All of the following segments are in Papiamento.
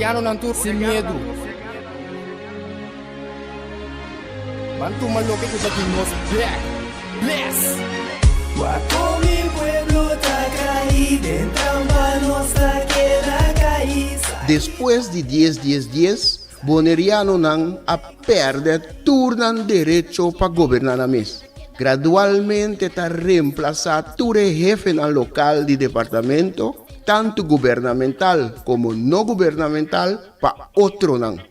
Bonerianonan tur sin miedu. Ban tuma loke ku ta di nos bek. Bless! Wak kon mi pueblo ta kai den trampa nos ta keda kai. Despues di dies dies dies, Bonerianonan a pèrdè tur nan derecho pa goberná nan mes. Gradualmente ta remplasá tur e hefenan lokal di departamento, tantu gubernamental komo no gubernamental, pa otronan.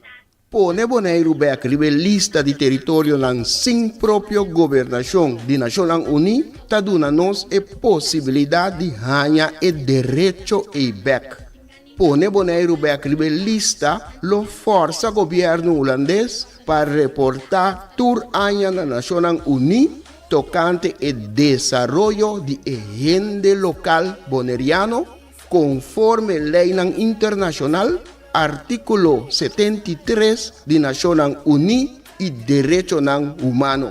Pone Boneiru bèk riba e lista di teritorionan sin propio gobernashon di Nashonnan Uní ta duna nos e posibilidat di haña e derecho ei bèk. Pone Boneiru bèk riba e lista lo fòrsa gobièrnu hulandes pa reportá tur aña na Nashonnan Uní tokante e desaroyo di e hende lokal boneriano konforme leinan internashonal, artíkulo 73 di Nashonnan Uní i derechonan humano.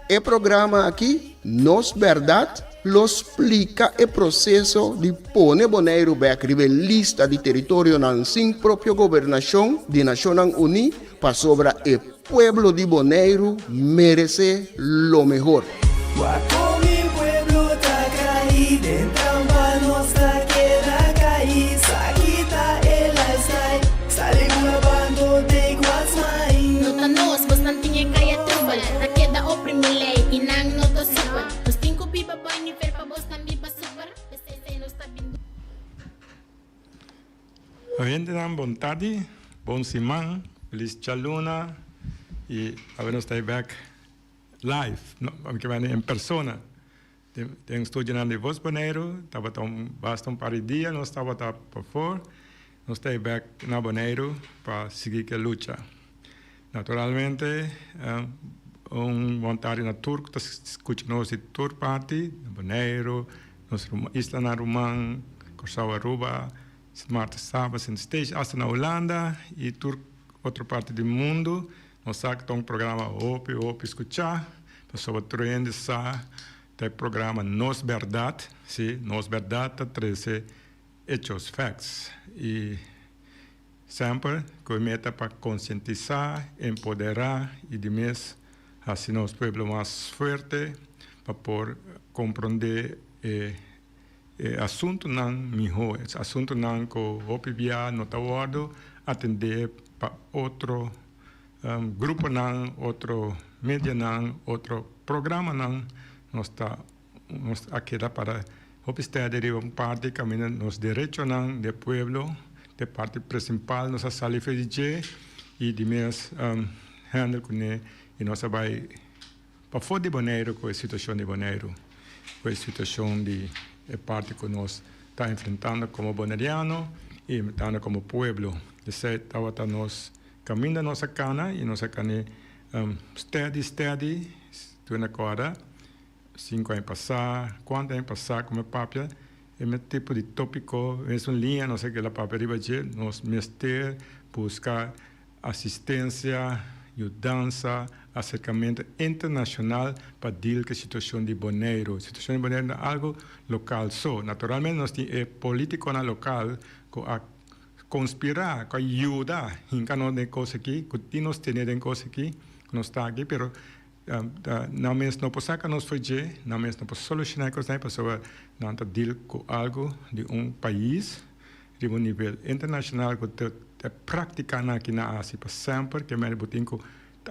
E programa aki, Nos Bèrdat, lo splika e proseso di pone Boneiru bèk riba e lista di teritorionan sin propio gobernashon di Nashonnan Uní pasobra e pueblo di Boneiru meresé lo mehor. Wak kon mi pueblo ta kai den trampa nos ta keda kai sa kita e lifestyle sali bula bando take what's mine. No ta nos, bosnan tin e kaya trubel. Ta keda oprimi lei i nan no ta supel. Nos tin ku biba boi nivel pa bosnan biba super. P'esei nos ta bin. Oyentenan bon tardi, bon siman, felis djaluna i awe nos ta e bek live, no, mi ke manda en persona den studionan di Voz Boneiru. Tabata un basta un par di dia nos tabata pafor, nos ta e bek na Boneiru pa sigui ku e lucha. Naturalmente un bon tardi na tur ku ta skucha nos di tur parti, na Boneiru, nos islanan ruman, Kòrsou, Aruba, Sint Maarten, Saba, Sint Eustatius, asta na Hulanda i tur otro parti di mundu. Nos sa ku ta un programa hopi hopi skuchá, pasobra tur hende sa ta e programa Nos Bèrdat, si, Nos Bèrdat ta trese hechos, facts, i Semper ku e meta pa konsientisá, empoderá i di mes hasi nos pueblo mas fuerte pa por komprondé e e asuntunan mihó, e asuntunan ku hopi bia no ta wòrdu atendé pa otro gruponan, otro medianan, otro programanan. Nos ta nos a keda para hopi steady riba un parti kaminda nos derechonan di e pueblo, di e parti principal nos a sali for di dje i di mes handle kuné i nos a bai pafó di Boneiru ku e situashon di Boneiru, ku e situashon di e parti ku nos ta enfrentando komo boneriano i enfrentando komo pueblo. Esei tabata nos kaminda nos a kana i nos a kane steady steady tur na kòrda. Sinku aña pasá, kuantu aña pasá ku mi a papia e mes tipo di tópiko, mesun liña nos a keda papia riba dje, nos mester buska asistensia, yudansa, aserkamentu internashonal pa deal ku e situashon di Boneiru. Situashon di Boneiru no ta algu lokal so. Naturalmente nos tin e polítikonan lokal ku a konspirá, ku a yuda hinka nos den e kos aki, ku tin nos tene den e kos aki, ku nos ta aki, pero Nan mes no por saca nos for dje, nan mes no por soluciona e cosnan pasobra nan ta deal cu algo di un pais riba un nivel internacional cu ta e practicanan aki nan a haci pa semper ke manera bo tin cu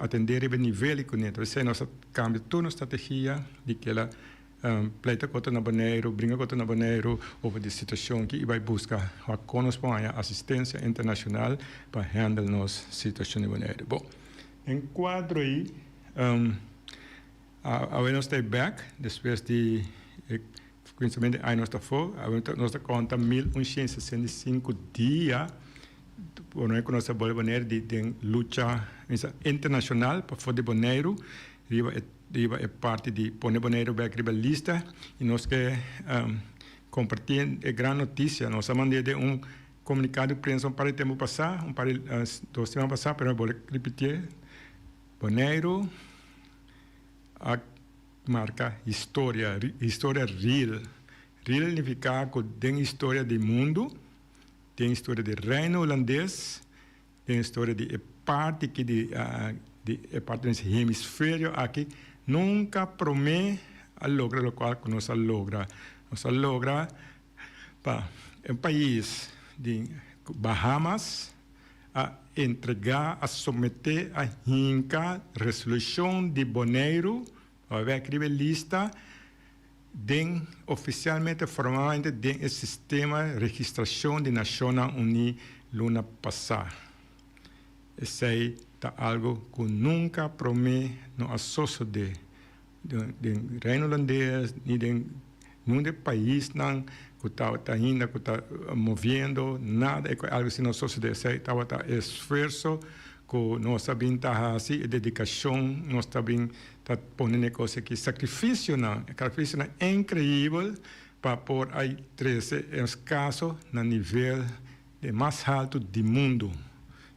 atende riba e nivel y cune. Entonces nos a cambia tur nos strategia di kela pleita cu otro na Boneiru, bringa cu otro na Boneiru over di situacion aki y bay busca wak con nos por haña asistencia internacional pa handle nos situacion di Boneiru. Bon. Den kuadro ei, awe nos ta e bèk despues di e kuminsamentu di aña nos ta afó, awe nos ta konta 1165 dia promé ku nos a bolbe Boneiru di den lucha internashonal pafó di Boneiru riba e riba e parti di pone Boneiru bèk riba lista i nos ke kompartí e gran notisia. Nos a mand'é den un Komunikado di prensa un par di tempu pasá, un par di dos siman pasá, pero mi bolbe ripitié, Boneiru a marka historia, historia real. Real nifiká ku den historia di mundu. Den historia di Reino Hulandes, den historia di e parti aki di di e parti di hemisferio aki, nunca prome a logra locual cu nos a logra. Nos a logra pa un pais di Bahamas a entrega, a somete, a hinca resolucion di Boneiru, pa wek riba e lista, den ofisialmente formalmente den e sistema registrashon di Nashonnan Uní luna pasá. Esei ta algu ku nunka promé no a sosodé den Reino Hulandes ni den niun di e paisnan ku tabata ainda ku ta moviendo nada e ku algu asina no a sosodé. Esei tabata e esfuerso ku nos a bin ta hasi, e dedikashon nos ta bin ta pone na e kos aki sakrifisionan, sakrifisionan inkreibel pa por a trese e kaso na nivel e mas haltu di mundu.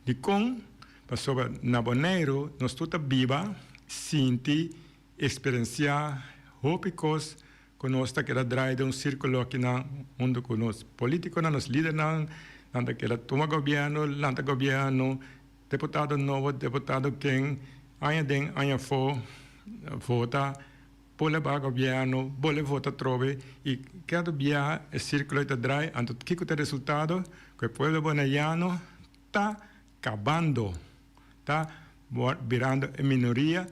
Dikon? Pasobra na Boneiru nos tur ta biba, sinti, eksperensiá hopi kos ku nos ta keda drai den un sirkulo akinan huntu ku nos politikonan, nos lidernan, nan ta keda tuma gobièrnu, lanta gobièrnu, Deputado nobo, deputado ken aña den aña afó vota, bole baha gobièrnu, bole vota atrobe i kada biaha e sirkulo ei ta drai, anto kiko ta e resultado? Ku e pueblo boneriano ta kabando, ta birando e minoria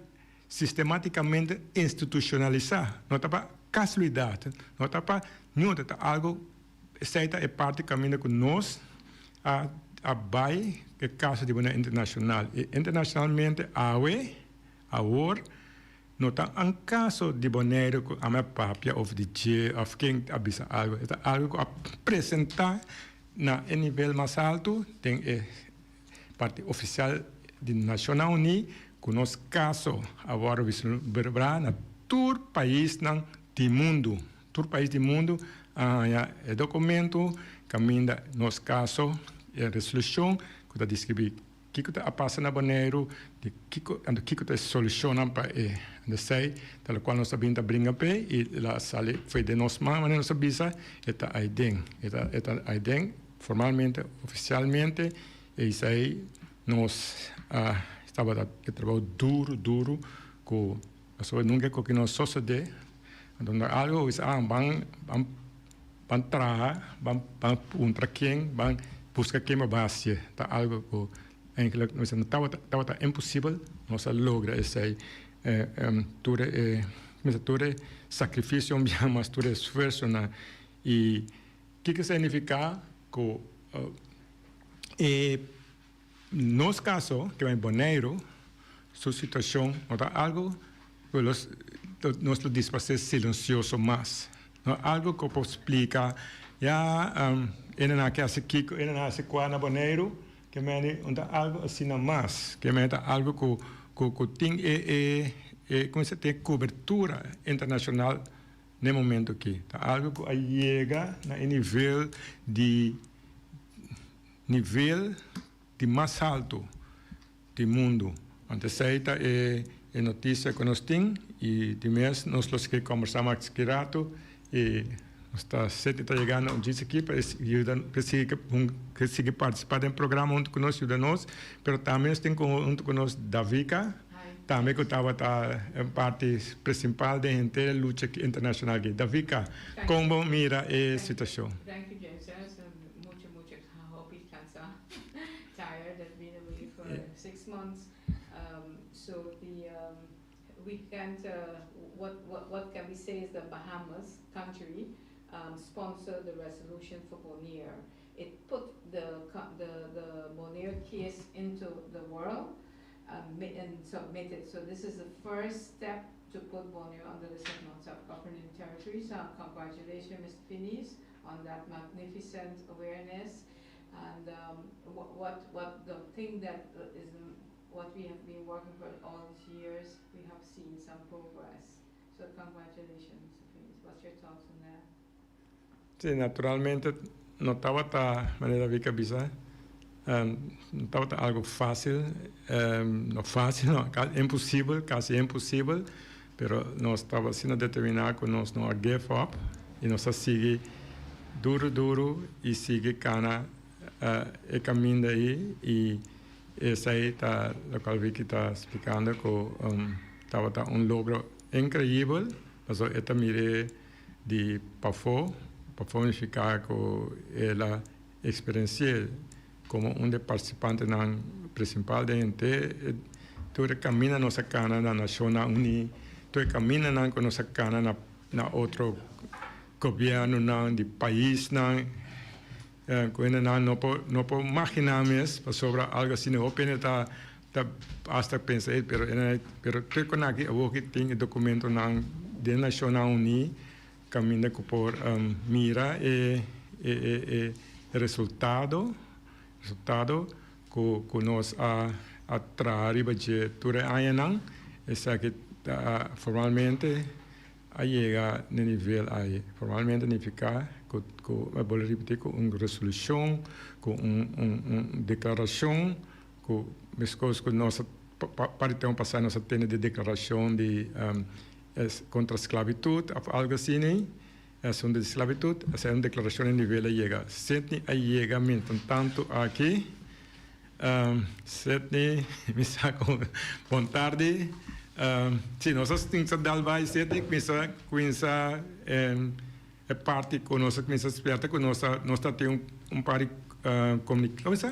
sistematikamente institushonalisá, no ta pa kasualidat, no ta pa niun, ta algu. Esei ta e parti kaminda ku nos a a bai e kaso di manera internashonal. I internashonalmente awe, awor, no ta un kaso di Boneiru ku ami a papia òf di dje òf ken a bisa algu. E ta algu ku a presentá na e nivel mas altu den e parti ofisial di Nashonnan Uní ku nos kaso a wòrdu vislumbrá na tur paisnan di mundu. Tur pais di mundu a haña e dokumentu kaminda nos kaso e resolushon ku ta deskribí kiko ta a pasa na Boneiru, di kiko anto kiko ta e solushonnan pa e. Anto esei ta lokual nos a bin ta bringa p'e i el a sali fo'i den nos man manera nos a bisa e ta aiden. E ta e ta aiden formalmente ofisialmente i esei nos a tabata e trabou duru duru ku pasobra nunka e koki no a sosodé. Anto no algo bisa ah ban ban ban traha ban ban puntra ken ban buska ken pa ban hacié ta algo ku eigenlijk no bisa no tabata tabata imposibel nos a logra esei tur e bisa tur e sacrificio un bia mas tur e esfuerzonan i kiko significa ku e Nos caso ke bai Boneiru su situacion no ta algo cu los nos lo disparce silencioso mas. No algo cu por splica ya ene nan a ke haci kico ene nan a haci cua na Boneiru ke mende no ta algo asina mas. Ke mende ta algo cu cu tin e e e como se tin e cobertura internacional n'e momento aki. Ta algo cu a yega na e nivel di. Nivel di mas haltu di mundu. Anto esei ta e notisia ku nos tin i di mes nos lo sigui kombersá mas ki ratu i nos ta seti ta yegando un djis aki pa e yuda pa e sigui pa e sigui partisipá den programa huntu ku nos yuda nos pero tambe nos tin ku huntu ku nos Davika tambe ku tabata un parti prinsipal den henter e lucha internashonal aki. Davika kon bo mira e situashon? Mucho mucho hopi cansa tired I've been away for 6 months so the we can't what what what can we say is the Bahamas country sponsor the resolution for Bonaire it put the the the Bonaire case into the world and submitted so this is the first step to put Bonaire on the list of non-self-governing territories so congratulations Mr. Finies on that magnificent awareness and um, what, what, what the thing that is what we have been working for all these years, we have seen some progress. So congratulations, Mr. Finies. What's your thoughts on that? Si, naturalmente no tabata, manera Vika a bisa, no tabata algo fácil, no fácil no, imposibel, casi imposibel, pero nos tabata asina determiná ku nos no a give up i nos a sigui duru duru i sigui kana. e kaminda ei i esei ta lokual Vicky ta splikando ku tabata un logro inkreibel pasobra e ta mir'é di pafó, pafó nifiká ku el a eksperensi'é komo un di e partisipantenan prinsipal den henter e tur e kaminda nos a kana na Nashonnan Uní, tur e kamindanan ku nos a kana na na otro gobièrnunan di paisnan ku hendenan no por no por maginá mes pasobra algu asina hopi hende ta ta hasta pensa ei pero pero tur kon aki awor ki tin e dokumentonan den Nashonnan Uní kaminda ku por mira e e e resultado resultado ku ku nos a a traha riba dje tur e añanan esaki ta formalmente a yega n'e nivel ai. Formalmente nifiká ku ku mi a bolbe ripití ku un resolushon, ku un un un deklarashon ku meskos ku nos a pa di tempu pasá nos a tene di deklarashon di kontra sklabitut òf algu asina ei, e asuntu di sklabitut, esei un deklarashon e nivel a yega. Sidney a yega mientantantu aki. Sidney, mi sa ku bon tardi. Si, nos a tin sa dal bai Sidney, kuminsa kuminsa e parti ku nos a kuminsa spierta ku nos a nos ta tin un par di komunika komo sa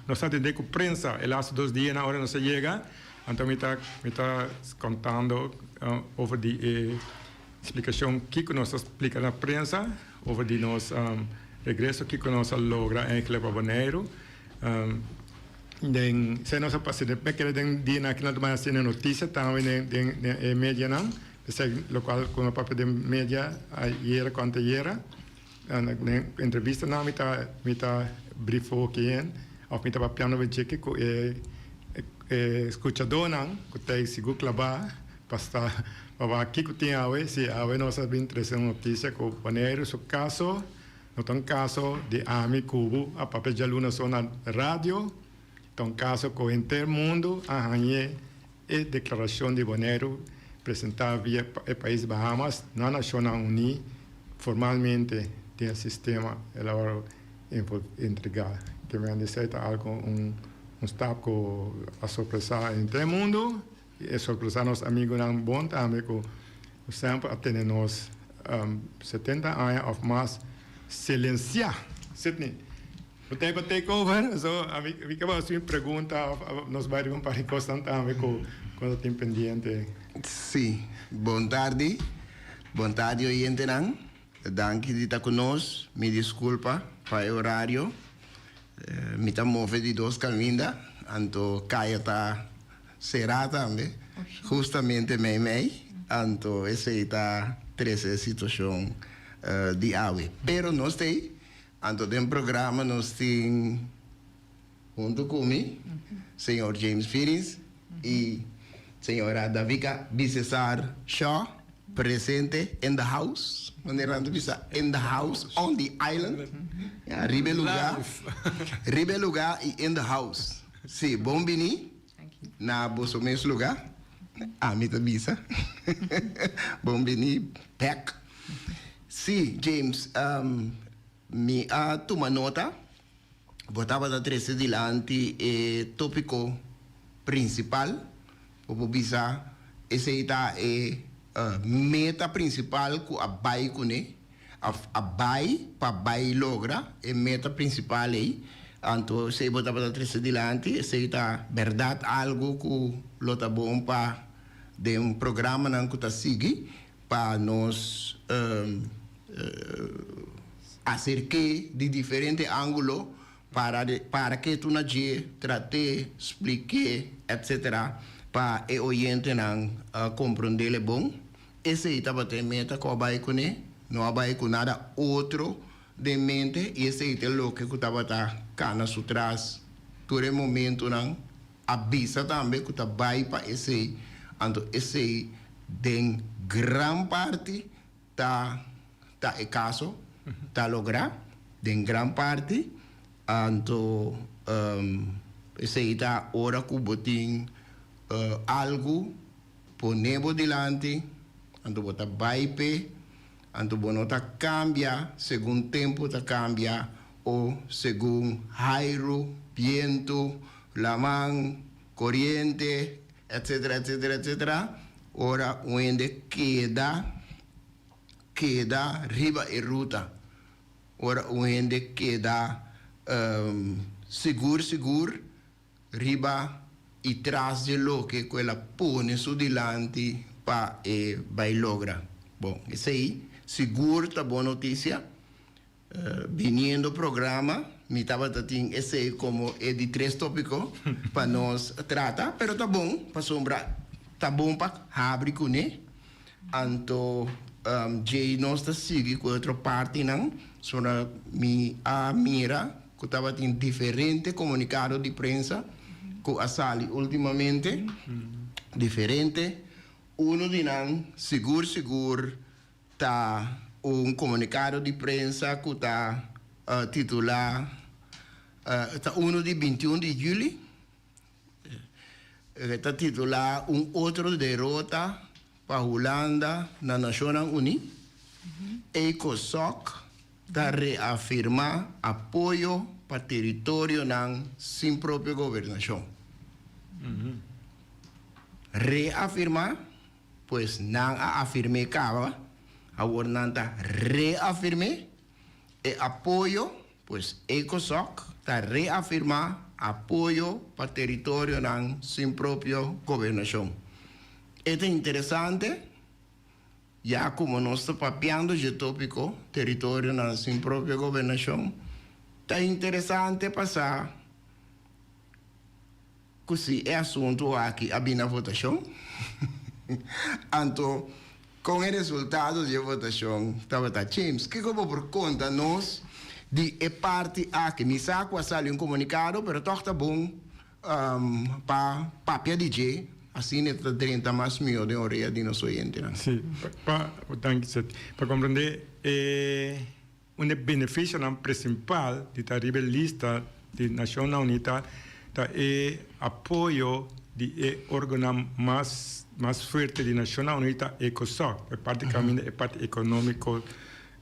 nos a atende ku prensa e lastu dos dianan ora nos a yega anto mi ta mi ta kontando over di e splikashon kiko nos a splika na prensa over di nos regreso kiko nos a logra eigenlijk pa Boneiru. Den esei nos a pasa den me kere den dianan aki nan ta bai hasi notisia tambe den den e medianan esei lokual ku no papia den media ayera ku antayera den entrevistanan mi ta mi ta brief hopi hende òf mi ta papiando be djiki ku e e skuchadónan ku ta sigur klabá pa sta pa wak kiko tin awe si awe nos a bin trese un notisia ku Boneiru su kaso no ta un kaso di ami ku bo a papia djaluna so na radio ta un kaso ku henter mundu a hañ'é e deklarashon di Boneiru presentá via e pais Bahamas na Nashonnan Uní formalmente den e sistema el a wòrdu entregá. Ke men di esei ta algu un stap ku a sorpresá henter mundu. I e sorpresa nos amigunan bon tambe ku semper a tene nos 70 aña òf mas silensiá. Sidney, bo ta ei pa take over? So, ami mi ke hasi un pregunta òf nos bai riba un par di kosnan tambe ku ku nos tin pendiente. Sí, bon tardi. Bon tardi oyentenan. Danki di ta ku nos. Mi diskulpa pa e orario. Mi ta move di dos kaminda, anto kaya ta será tambe, hustamente meimei, anto esei ta trese e situashon di awe. Pero nos ta ei, anto den programa nos tin huntu ku mi señor James Firins i señora Davika Bisesar Shaw presente in the house, manera nan ta bisa in the house, on the island, ya, riba e lugá, riba e lugá i in the house. Sí, bon bini na boso mes lugá, ami ta bisa. Bon bini bek. Sí, James, mi a tuma nota, bo tabata trese dilanti e tópiko prinsipal, bo por bisa esei ta e meta prinsipal ku a bai kuné. A a bai pa bai logra e meta principal ei, anto esei bo tabata trece dilanti, esei ta berdad algo cu lo ta bon pa den programanan cu ta sigui pa nos acerke di diferente angulo para para ke tu na dje, trate, splike, etc. Pa e oyentenan comprendele bon. Esei tabata e meta ku a bai kuné, no a bai ku nada otro den mente i esei ta e loke ku tabata kana su tras tur e momentunan. A bisa tambe ku ta bai pa esei, anto esei den gran parti ta ta e kaso, ta lográ den gran parti, anto esei ta ora ku bo tin algu. Pone bo dilanti, anto bo ta bai p'e, anto bo no ta kambia segun tempu ta kambia. o segun hairu, bientu, laman, koriente, etcetera, etcetera, etcetera, ora un hende keda keda riba e ruta, ora un hende keda sigur sigur riba i tras di loke ku el a pone su dilanti pa e bai logra. Bon, esei sigur ta bon notisia. Biniendo programa mi tabata tin esei komo e di tres topiko pa nos trata, pero ta bon pasobra ta bon pa habri kuné. Anto djei nos ta sigui ku e otro partinan, sobra mi a mira ku tabatin diferente komunikado di prensa ku a sali ultimamente, diferente. Uno di nan sigur sigur ta un komunikado di prensa ku ta titulá, ta uno di bintiun di yüli, E ta titulá Un otro derota pa Hulanda na Nashonnan Uní. ECOSOC ta reafirmá apoyo pa teritorionan sin propio gobernashon. Reafirmá, pues nan a afirm'é kaba, awor nan ta reafirm'é. E apoyo, pues ECOSOC ta reafirmá apoyo pa teritorionan sin propio gobernashon. E ta interesante, ya komo nos ta papiando dje tópiko, teritorionan sin propio gobernashon, ta interesante pa sa ku si e asuntu aki a bini na votashon, anto kon e resultado di e votashon tabata. James, kiko bo por konta nos di e parti aki? Mi sa ku a sali un komunikado, pero tòg ta bon pa papia di dje, asina e ta drenta mas mihó den orea di nos oyentenan. Sí, pa, danki Seth. Pa komprendé e. Un di e benefisionan prinsipal di ta riba e lista di Nashonnan Uní ta ta e apoyo di e organonan mas mas fuerte di Nashonnan Uní ta ECOSOC, e parti kaminda e parti ekonómiko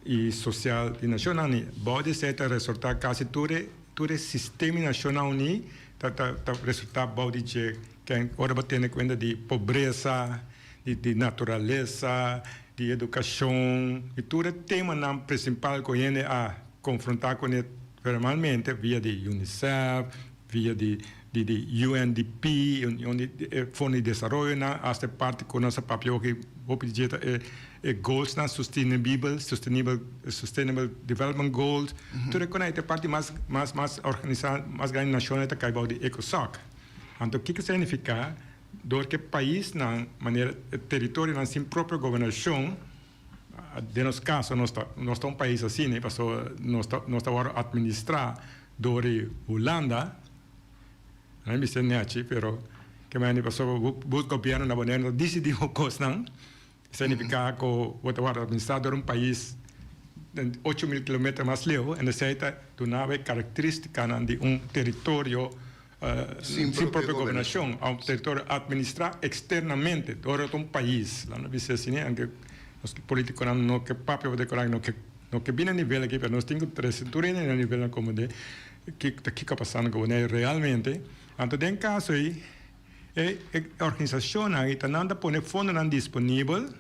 i sosial di Nashonnan Uní. Bou di esei ta resortá kasi tur e tur e sistema di Nashonnan Uní ta ta ta resortá bou di dje. Ken ora bo tene kuenta di pobresa, di di naturalesa, di edukashon, di tur e temanan prinsipal ku hende a konfrontá kuné verbalmente via di UNICEF, via di di di UNDP, Union di e Fondo di Desaroyonan, asta e parti ku nos a papia hopi hopi di dje ta e e goalsnan sustenibel, sustenibel, Sustainable Development Goals, tur e kosnan ta e parti mas mas mas organisá mas grandi nashonnan ta kai bou di ECOSOC. Anto kiko esei nifiká? Dor ku e paisnan, manera e teritorionan sin propio gobernashon, den nos kaso nos ta nos ta un pais asina pasobra nos ta nos ta wòrdu atministrá dor di Hulanda, no a bisa nèchi pero ke manera pasobra bo gobièrnu na Boneiru ta disidí bo kosnan, esei nifiká ku bo ta wòrdu atministrá dor un pais 8000 kilometer mas leu en esei ta duna bo e karakterístikanan di un teritorio Sin sin propio gobernacion, a un territorio administra externamente dor otro un pais. Lo no bisa asina, aunke nos politiconan no ke papia bo decoran, no ke no ke bini a nivel aki, pero nos tin ku trece tur hende na nivelnan como de ki ta kiko a pasando ku Bonaire realmente. Anto den caso ei e e organisacionnan ei ta nan ta pone fondonan disponibel,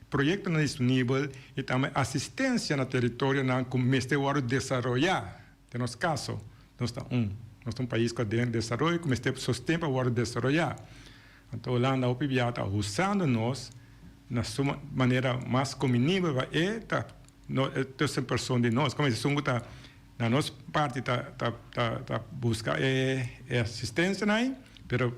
proyectonan disponibel y tambe asistencia na territorionan ku mester wòrdu desaroya. Den nos kaso, nos ta un nos ta un pais ku a den desaroyo ku mester sosten pa wòrdu desaroyá. Anto Hulanda hopi bia ta usando nos na su manera mas kominibel pa e ta no e tussen persoon di nos. Komo esun ku ta na nos parti ta ta ta ta buska e e asistensianan ei, pero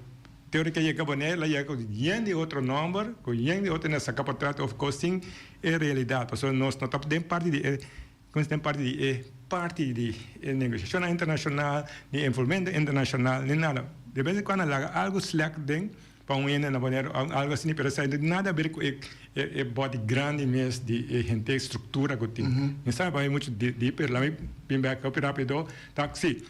te ora ke yega Bonaire el a yega ku yen di otro nòmber, ku yen di otro saka portret òf kos sin e realidat. Pasobra nos no ta den parti di e. Nos den parti di e parti di e negosiashonnan internashonal, ni envolvimento internashonal, ni nada. De bes en kuando laga algu slèk den pa un hende na Boneiru òf algu asina, pero esei no tin nada aber ku e e bòdi grandi mes di e henter struktura ku tin. Mi sa bai muchu dip, pero lami bin bèk hopi rápido. Ta si,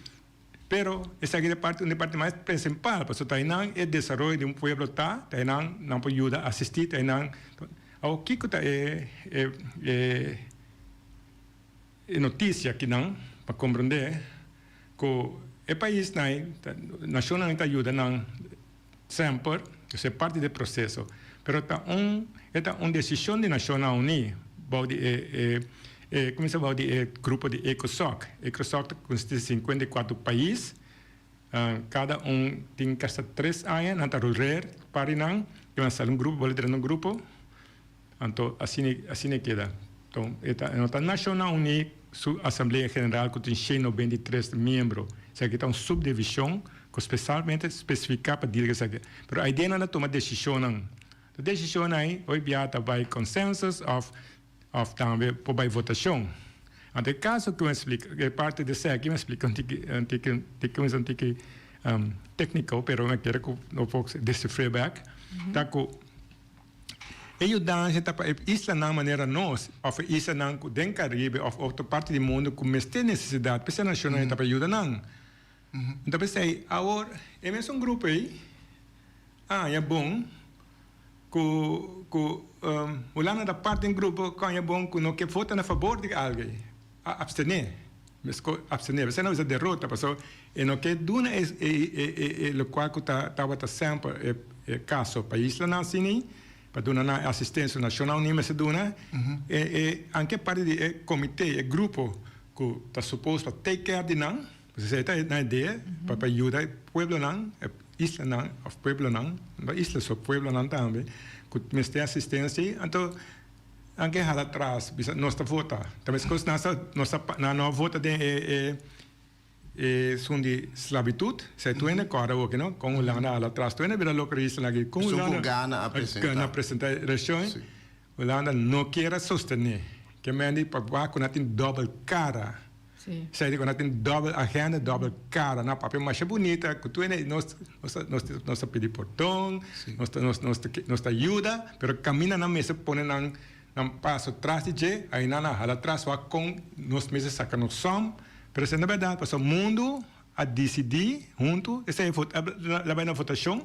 pero esaki ta e parti un di e parti mas prinsipal, pasobra ta einan e desaroyo di un pueblo ta, ta einan nan por yuda asistí, ta einan. Awor kiko ta e e. E noticia akinan. pa komprondé ku e paisnan nashonnan ta yuda nan semper, esei parti di e proseso, pero ta un e ta un desishon di Nashonnan Uní bou di e e kuminsá bou di e grupo di ECOSOC. ECOSOC ta konsistí di 54 pais. Kada un tin kasta tres aña nan ta rolreer par di nan i nan sali un grupo bo lidera un grupo anto asina asina e keda. Enton e ta no ta Nashonnan Uní su Asamblea General ku tin shen noventa i tres miembro esaki ta un supdivishon ku spesialmente spesifiká pa deal ku esaki pero aidea nan ta tuma desishonnan e desishonnan ei hoy bia ta bai consensus òf Of tambe por bai votashon. Anto e kaso ku mi a splika, e parti di esaki mi a splika un tiki, un tiki, un tiki, un tiki tekniko, pero mi kere ku no por desifré bek, ta ku e yudansa ta pa e islanan manera nos of e islanan ku den Karibe of otro parti di mundu ku mester nesesidat, p'esei nashonnan ta pa yuda nan. Anto p'esei awor e mesun grupo ei a haña bon. Ku ku Hulanda ta parti un grupo ku haña bon ku no ke vota na fabor di algu a abstené. Mesko abstené. Esei no bisa derota paso e no ke duna e e e lokual ku ta tabata semper e e kaso pa islanan asina pa duna nan e asistensia Nashonnan Uní mester duna e e anke parti di e komité e grupo ku ta supos pa take care di nan. Esei ta nan idea pa pa yuda e pueblonan, e islanan of pueblonan, no isla so, pueblonan tambe ku mester asistensia anto nan ke hala atras bisa nos ta vota. Ta meskos nan sa nos ta nan no a vota den e e e esun di slabitut, esei tur hende kòrda awoki no, kon Hulanda a hala atras, tur hende a bira loko di islanan aki, kon Hulanda Esun ku Gana a presenta. Gana a presenta e elekshon, Hulanda no kier a sostené, ke mende pa wak ku nan tin dòbel kara. Esei di ku nan tin dòbel agenda, dòbel kara. Nan papia masha bunita ku tur hende, nos nos nos ta pidi pordon, nos ta nos nos nos ta yuda, pero kaminda nan mester pone nan nan paso tras di dje, ai nan a hala tras wak kon nos mester saka nos sòm. Pero esei no bèrdat, pasobra mundu a disidí huntu, esei la bai na votashon,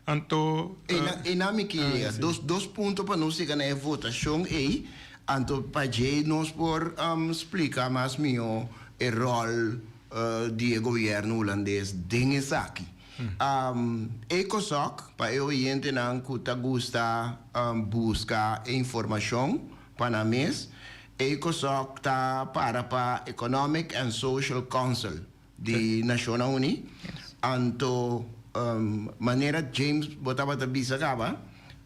anto. Einan mi ke yega. Dos dos punto pa nos yega na e votashon ei, anto pa dje nos por splika mas mihó e ròl di e gobièrnu hulandes den esaki. Ecosoc, pa e oyentenan ku ta gusta buska e informashon pa nan mes, Ecosoc ta para pa Economic and Social Council. Di Nashonnan Uní. Anto manera James bo tabata bisa kaba,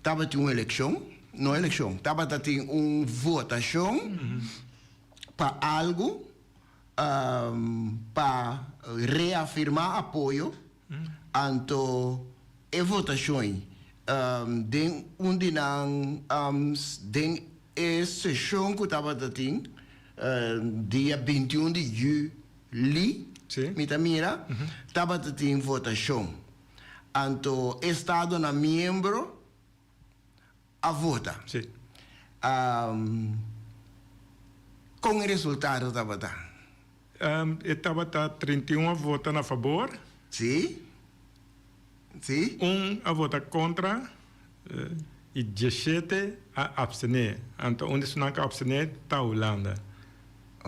tabatin un elekshon, no elekshon, tabata tin un votashon pa algu pa reafirmá apoyo. Anto e votashon ei den un di nan den e seshon ku tabata tin dia 21 di juli. Li, mi ta mira, tabata tin votashon. Anto estadonan miembro a vota. Kon e resultado tabata? E tabata 31 a vota na fabor. Un a vota kontra i 17 a abstené. Anto un di esunnan ku a abstené ta Hulanda.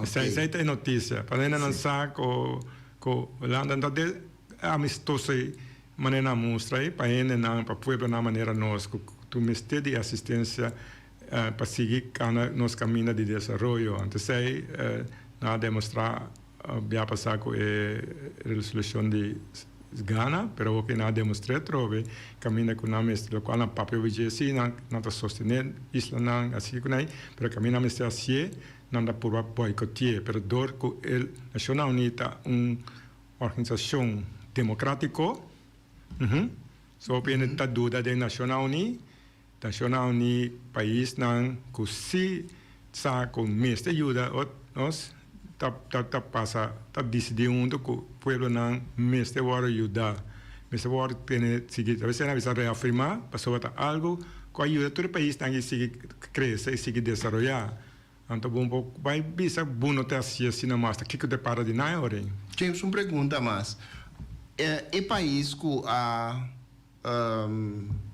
Esei esei ta e notisia. Pa hende nan sa ku ku Hulanda no ta de amistoso ei manera nan a mustra ei pa hendenan, pa pueblonan manera nos ku tur mester di asistensia pa sigui kana nos kaminda di desaroyo. Anto esei nan a demostrá bia pasá ku e resolushon di Gana, pero awor ke nan a demostr'é atrobe kaminda ku nan mester lokual nan papia obi dje si nan ta sostené islanan así ku nan ei, pero kaminda nan mester hasié Nan ta purba boicoti'é, pero dor cu e Nacionnan Uní ta un organisacion democratico, so hopi hende ta duda den Nacionnan Uní. Nacionnan Uní paisnan cu si sa cu mester yuda nos ta ta pasa ta dicidi hunto cu pueblonan mester worde yuda, mester worde tene sigui. Ta bes nan bisa reafirma pasobra ta algo cu a yuda tur e paisnan aki sigui crece y sigui desaroya. Anto bo por bai bisa bo no ta haci asina mas, ta kico ta para di nan ora ei? James, un pregunta mas. E pais cu a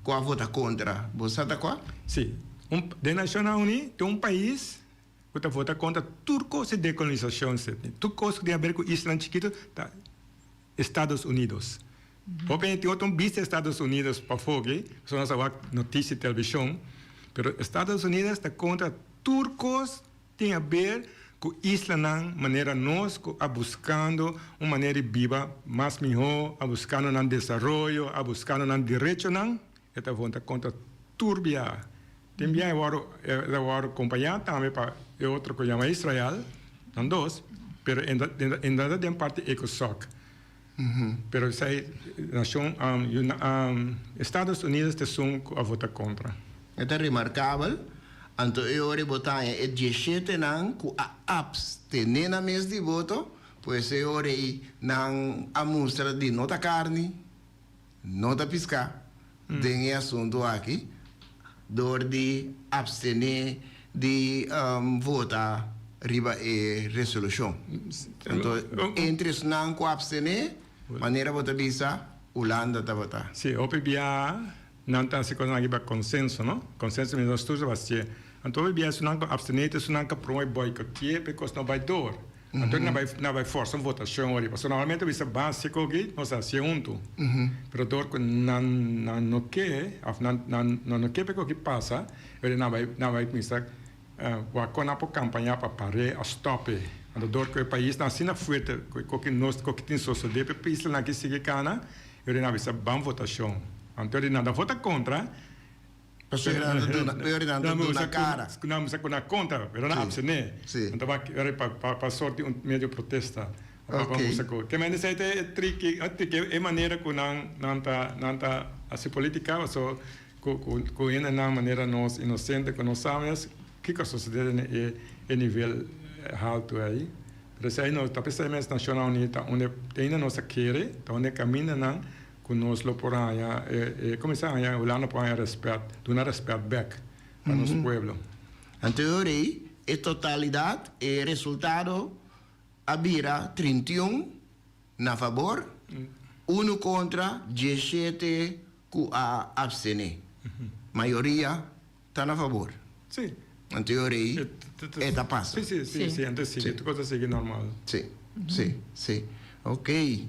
cu a vota contra, bo sa ta cua? Si. Un, den Nacionnan Uni tin un pais. Ku ta vota kontra tur kos di dekolonisashon, Sidney. Tur kos ku tin aber ku islanan chikitu ta Estados Unidos. Hopi hende tin otro un bista Estados Unidos pafó aki, pasobra nos a wak notisia televishon, pero Estados Unidos ta kontra tur kos tin aber ku islanan manera nos ku a buskando un manera di biba mas mihó, a buskando nan desaroyo, a buskando nan derechonan, e ta vota kontra tur biaha. Tin biaha e wòrdu e ta wòrdu kompañá tambe pa e otro ku yama Israel, nan dos, pero e e no ta den parti ECOSOC. Pero esei nashon Estados Unidos ta esun ku a vota kontra. E ta remarkabel, anto e ora e bo ta haña e dieshetenan ku a apstené nan mes di voto, pues e ora ei nan a mustra di no ta karni, no ta piská den e asuntu aki dor di apstené di vota riba e resolushon. Anto entre esnan ku apstené, manera bo ta bisa, Hulanda tabata. Sí, hopi biaha nan ta hasi kosnan aki pa konsenso, no? Konsenso mi nos tur ta hasié. Anto hopi biaha esunnan ku apstené ta esunnan ku promé boikotié pa e kos no bai dor. Anto nan bai nan bai forsa un votashon ori. Pasobra normalmente bisa básiko aki nos ta hasié huntu. Pero dor ku nan nan no ke òf nan nan nan no ke pa e koki pasa, ori nan bai nan bai kuminsá wak kon nan por kampañá pa par'é òf stòp e. Anto dor ku e paisnan asina fuerte ku e koki nos koki tin sosodé pa e paislanan aki sigui kana, ori nan a bisa ban votashon. Anto ori nan ta vota kontra. Pasobra nan ta duna, peor nan ta duna cara. Nan bisa cu nan contra, pero nan abstene. Nan ta bay pa sorti un medio protesta. Pa musa cu. Ke mende esey ta e triki, e manera cu nan nan ta nan ta haci politica, paso cu cu hendenan manera nos inocente cu no sa mes kico a sucede den e e nivel halto ey. Pero esey no ta pesey mes Nacionnan Uni ta unda ainda nos a kere, ta unda e camindanan Ku nos lo por haña e kuminsá haña Hulanda por haña rèspèt, duna rèspèt bèk pa nos pueblo. Anto e ora ei e totalidat, e resultado a bira 31 na fabor, unu kontra, 17 ku a apstené. Mayoria ta na fabor. Sí. Anto e ora ei e ta pasa. Sí, sí, sí, sí, anto e sigui, tur kos ta sigui normal. Sí, sí, sí. Oké.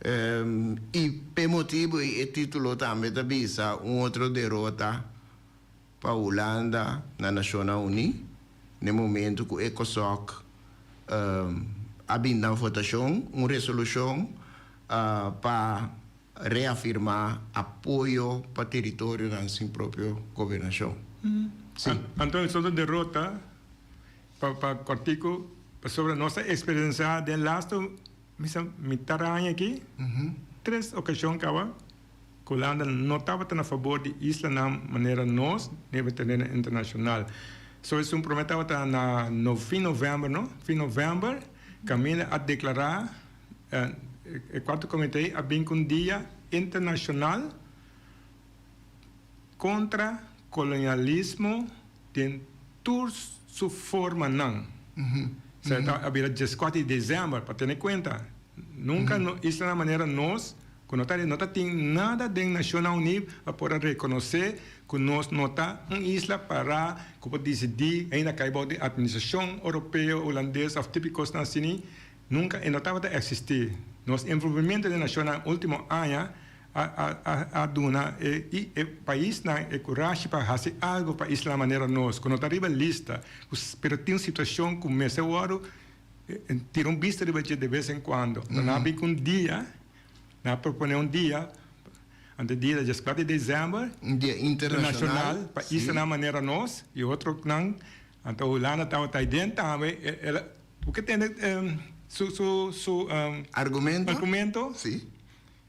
I p'e motibu ei e título tambe ta bisa un otro derota pa Hulanda na Nashonnan Uní, n'e momentu ku ECOSOC a bin na votashon un resolushon pa reafirmá apoyo pa teritorionan sin propio gobernashon. Sí. Anto es otro derota pa kòrtiku pasobra nos a eksperensiá den lastu Mi sa mitar aña aki, tres ocasion caba cu Hulanda no tabata na fabor di islanan manera nos debe tene internacional. So esun prome tabata na no fin november no, fin november caminda a declara e cuarto comite a bin cu un dia internacional contra colonialismo den tur su formanan. Sa ta a bira dieskuater di desèmber, pa tene kuenta. Nunka no islanan manera nos, ku no ta no ta tin nada den Nashonnan Uní pa por a rekonosé ku nos no ta un isla pará ku por disidí ainda kai bou di atministrashon oropeo, hulandes òf tipo di kosnan asini. Nunka e no tabata eksistí. Nos envolvimentu den Nashonnan último aña a duna e e paisnan e kurashi pa hasi algu pa isla manera nos ku no ta riba lista pero tin un situashon ku mester wòrdu tira un bista riba dje de bes en kuando. Nan a bin ku un dia, nan a proponé un dia, anto e dia ta dieskuater di desèmber, Un dia internashonal pa islanan manera nos i otronan, anto Hulanda tabata aden tambe, el a, bo ke tende su su su Argumento? argumento? Si.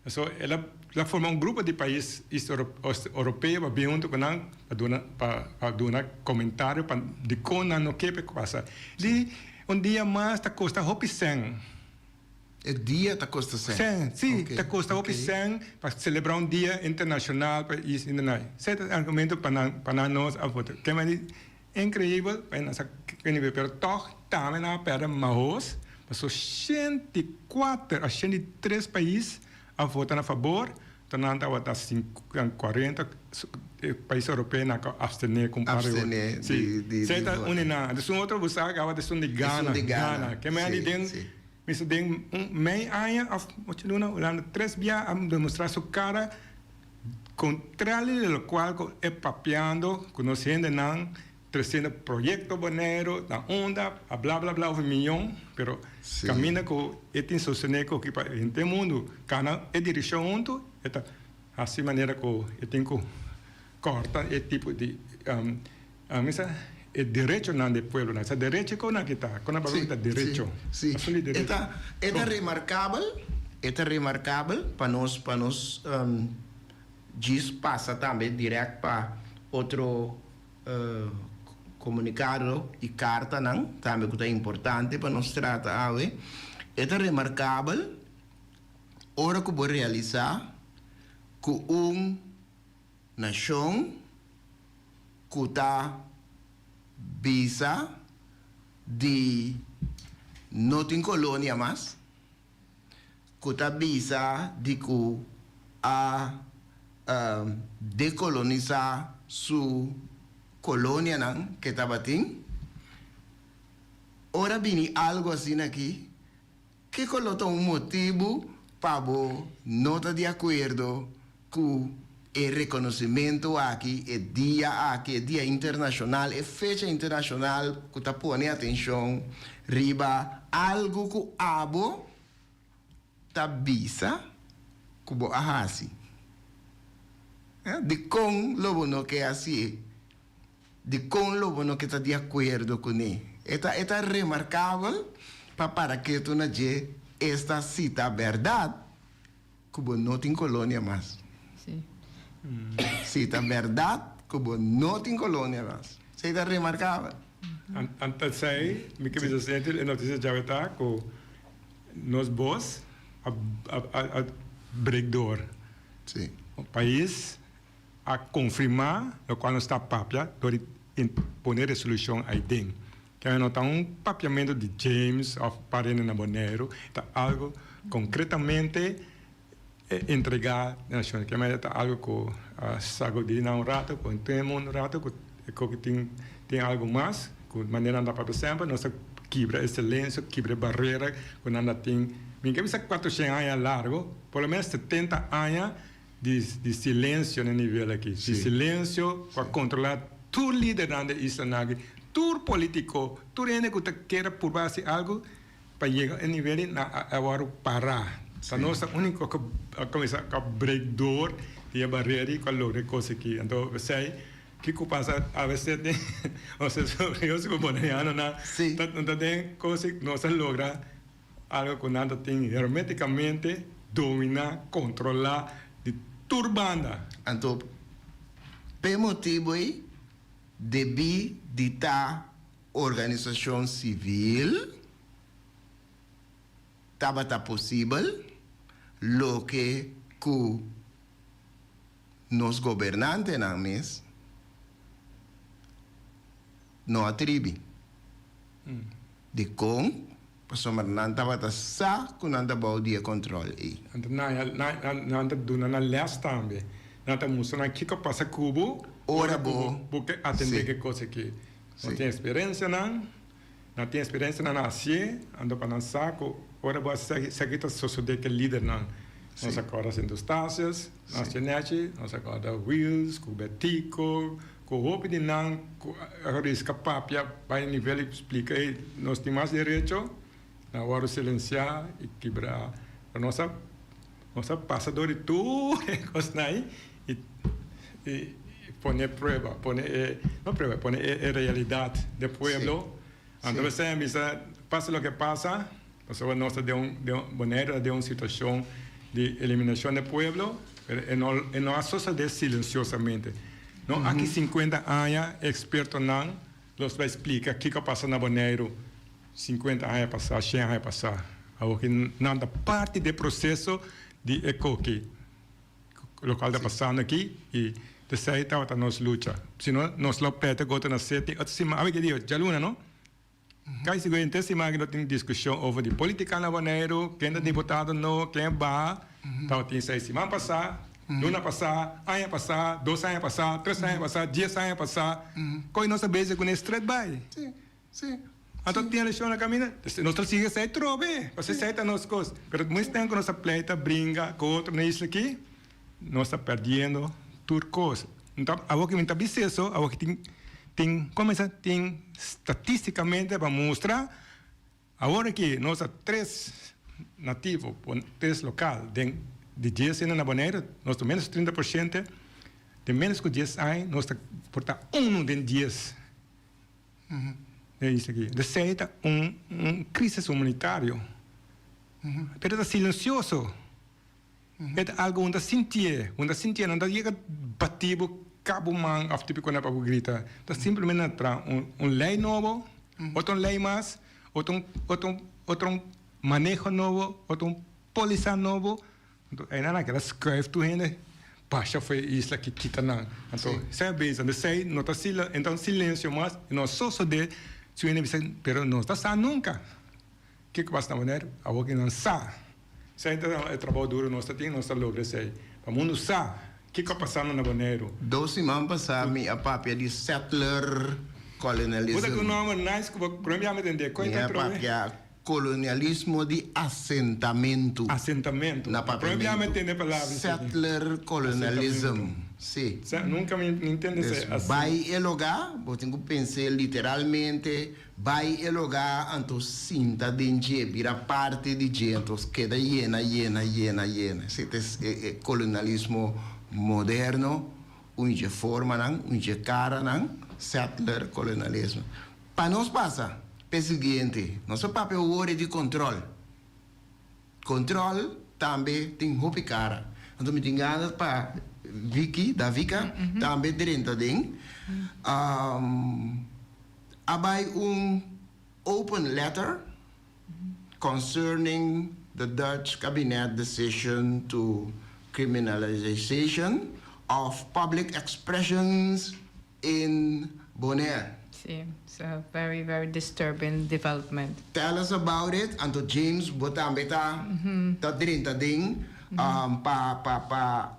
So el a el a forma un grupo di pais east ost oropeo pa bin hunto ku nan pa duna pa pa duna komentario pa dikon nan no ke pa pasa. Di un dia mas ta kosta hopi sèn. E dia ta kosta sèn? Sèn, si, ta kosta hopi sèn pa selebrá un dia internashonal pa is internashonal. Esei ta e argumento pa nan pa nan nos a vota. Ke manera Increibel pa e nan sa ke nivel pero tog tambe nan a perde mahos paso 104 a 103 pais a vota na fabor to nan tabata 40. e pais europeo nan a abstené ku un par Abstené di Sí. di di Esei ta vota. un di nan. Esun otro bo sa kaba ta esun di Esun Ghana, di Ghana. Ghana. Ke mei Sí, di den sí. mi sa den un mei aña òf ocho luna Hulanda tres bia a demostrá su kara kontrario di lokual ku e papiando ku nos hendenan tresiendo proyekto Boneiru na unda a bla bla bla over miyon pero Sí. kaminda ku e tin sostené ku ki pa henter mundu kana e direkshon huntu e ta Hasi manera ku e tin ku kòrta e tipo di mi sa e derechonan di e pueblonan. Sa derecho ku nan kita, ku nan papia ta derecho. Si, Asun di e derecho. ta e ta remarkabel, e ta remarkabel pa nos pa nos djis pasa tambe dirèkt pa otro komunikado i kartanan tambe ku ta importante pa nos trata awe. E ta remarkabel. Ora ku bo realisá ku un nashon ku ta bisa di no tin kolonia mas, ku ta bisa di ku a dekolonisá su kolonianan ke tabatin, ora bini algu asina aki, Kiko lo ta un motibu pa bo no ta di akuerdo ku e rekonosimentu aki, e dia aki, e dia internashonal, e fecha internashonal ku ta pone atenshon riba algu ku abo ta bisa ku bo a hasi? Dikon lo bo no ke hasié? Dikon lo bo no ke ta di akuerdo kuné? E ta e ta remarkabel pa para ketu na dje esta si ta bèrdat ku bo no tin kolonia mas. Sí. Si ta bèrdat ku bo no tin kolonia mas. Esei ta remarkabel. Anta esei mi ke bisa sinti e notisia djawe ta ku nos bos a a break door. Sí. Pais a konfirmá lokual nos ta papia dor di pone resolushon aiden. Kende no ta un papiamentu di James òf parente na Boneiru, ta algu konkretamente entregá na nashon. Kende ta algu ku a sagudí nan un ratu, ku henter mundu un ratu, ku e koki tin tin algu mas, ku manera nan ta papia semper, nos ta kibra e silensio, kibra e barera ku nan ta tin. Mi ke bisa kuatroshen aña largu, por lo menos setenta aña. Di di silencio na e nivel aki. Di silencio cu a controla tur lidernan di e islanan aki, tur politico, tur hende cu ta kere purba haci algo pa yega e nivel di nan a worde para. Ta nos ta unico cu a cuminsa a break door di e barera di cu a logra e cos aki. Anto esey kico pasa avece den nos cu bonerianonan ta den cos nos a logra. Algo ku nan ta tin hermeticamente domina, controla di tur banda. Anto p'e motibu ei debí di ta organisashon sivil tabata posibel loke ku nos gobernantenan mes no a tribi. Dikon? Pasobra nan tabata sa ku nan ta bou di e kòntròl ei. Anto nan ta duna nan lès tambe. Nan ta mustra nan kiko pasa ku bo ora bo bo ke atendé ke kos aki. Nan tin eksperensianan, nan tin eksperensianan nan hasié, anto pa nan sa ku ora bo hasi esaki, esaki ta sosodé ku e lidernan. Nos a kòrda Sint Eustatius, nos Chenechi, nos a kòrda Wiels ku Betico, Ku hopi di nan ku a riska papia bai nivel i splika ei nos tin mas derecho, nan a wòrdu silensiá i kibrá. Pero nos a nos a pasa dor di tur e kosnan ei i i pone prueba, pone e no prueba, pone e e realidat den pueblo. Anto esei a bisa pasa loke pasa, pasobra nos ta den un den un Boneiru ta den un situashon di eliminashon den pueblo, pero e no e no a sosodé silensiosamente. No aki sinkuenta aña ekspertonan los bai splika kiko a pasa na Boneiru sinkuenta aña pasá, shen aña pasá. Awor ki nan ta parti di e proseso di e koki lokual ta pasando aki i esei tabata nos lucha. Si no nos lo pète gota na seti otro siman, awe ki dia? Djaluna no? Kai sigur henter siman aki no tin diskushon over di politika na Boneiru, ken ta diputado no, ken baha. Tabatin esei siman pasá. Luna pasá, aña pasá, dos aña pasá, tres aña pasá, dies aña pasá. Koe nos ta bezig kuné stret bai. Sí, sí. Anto tin elekshon na kaminda, nos ta sigui esei trobe, pasobra esei ta nos kos. Pero mes tempu ku nos ta pleita, bringa ku otro na isla aki, nos ta perdiendo tur kos. Anto awor ku mi ta bisa eso, awor ku tin, tin, komo mi sa, tin statisticamente pa mustra, awor aki nos ta tres nativo, tres lokal den di dies hende na Boneiru, nos ta menos 30%, den menos ku dies aña nos ta por ta unu den dies. E isla aki. Esei ta un un crisis humanitario. Pero ta silencioso. E ta algo un ta sintié, un ta sintié, no ta yega bati bo cabo man of tipico na pa bo grita. Ta simplemente na traha un un ley nobo, otro un ley mas, otro un otro un otro un maneho nobo, otro un polisa nobo. Anto einan a keda schuif tur hende basha for e isla ki kita nan. Anto esei a bisa, anto esei no ta sila, e ta un silencio mas i no a sosode si un hende bisa pero no ta sa nunca kiko pasa na Bonaire, awor ki nan sa. Esei ta e trabou duro nos ta tin, nos ta logra esei pa mundu sa kiko a pasando na Boneiru. Dos siman pasa mi a papia di settler colonialism. Bo ta ku un nomber nice ku bo prome bia mi tende, Mi a papia Kolonialismo di asentamentu. Asentamentu. Na papiamentu. Settler colonialism. Si. Nunka mi ntende esei. Dus bai e lugá, bo tin ku pens'é literalmente, bai e lugá anto sinta den dje, bira parti di dje, anto keda yena, yena, yena, yena. Esei ta e kolonialismo moderno, un dje formanan, un dje karanan, settler colonialism. Pa nos pasa p'e siguiente, nos a papia worde di control. Control tambe tin hopi cara. Anto mi tin ganas pa Vicky, Davika, tambe drenta den. A bai un open letter concerning the Dutch cabinet decision to criminalization of public expressions in Bonaire. Sí, it's a very, very disturbing development. Tell us about it, anto James bo tambe ta ta drenta den pa pa pa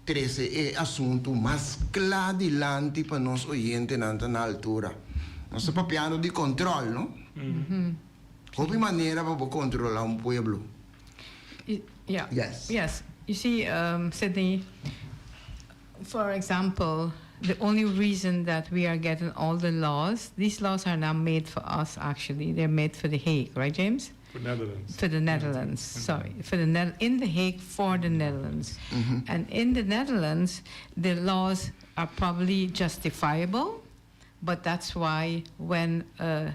trece e asunto mas cla dilanti pa nos oyentenan ta na altura. Nos ta papiando di control, no? Hopi manera pa bo controla un pueblo. Yeah. Yes. Yes. You see, Sidney, For example, the only reason that we are getting all the laws, these laws are not made for us actually, they're made for The Hague, right James? For Netherlands. For the Netherlands, sorry. For the ne in The Hague for the Netherlands. And in the Netherlands, the laws are probably justifiable, but that's why when uh,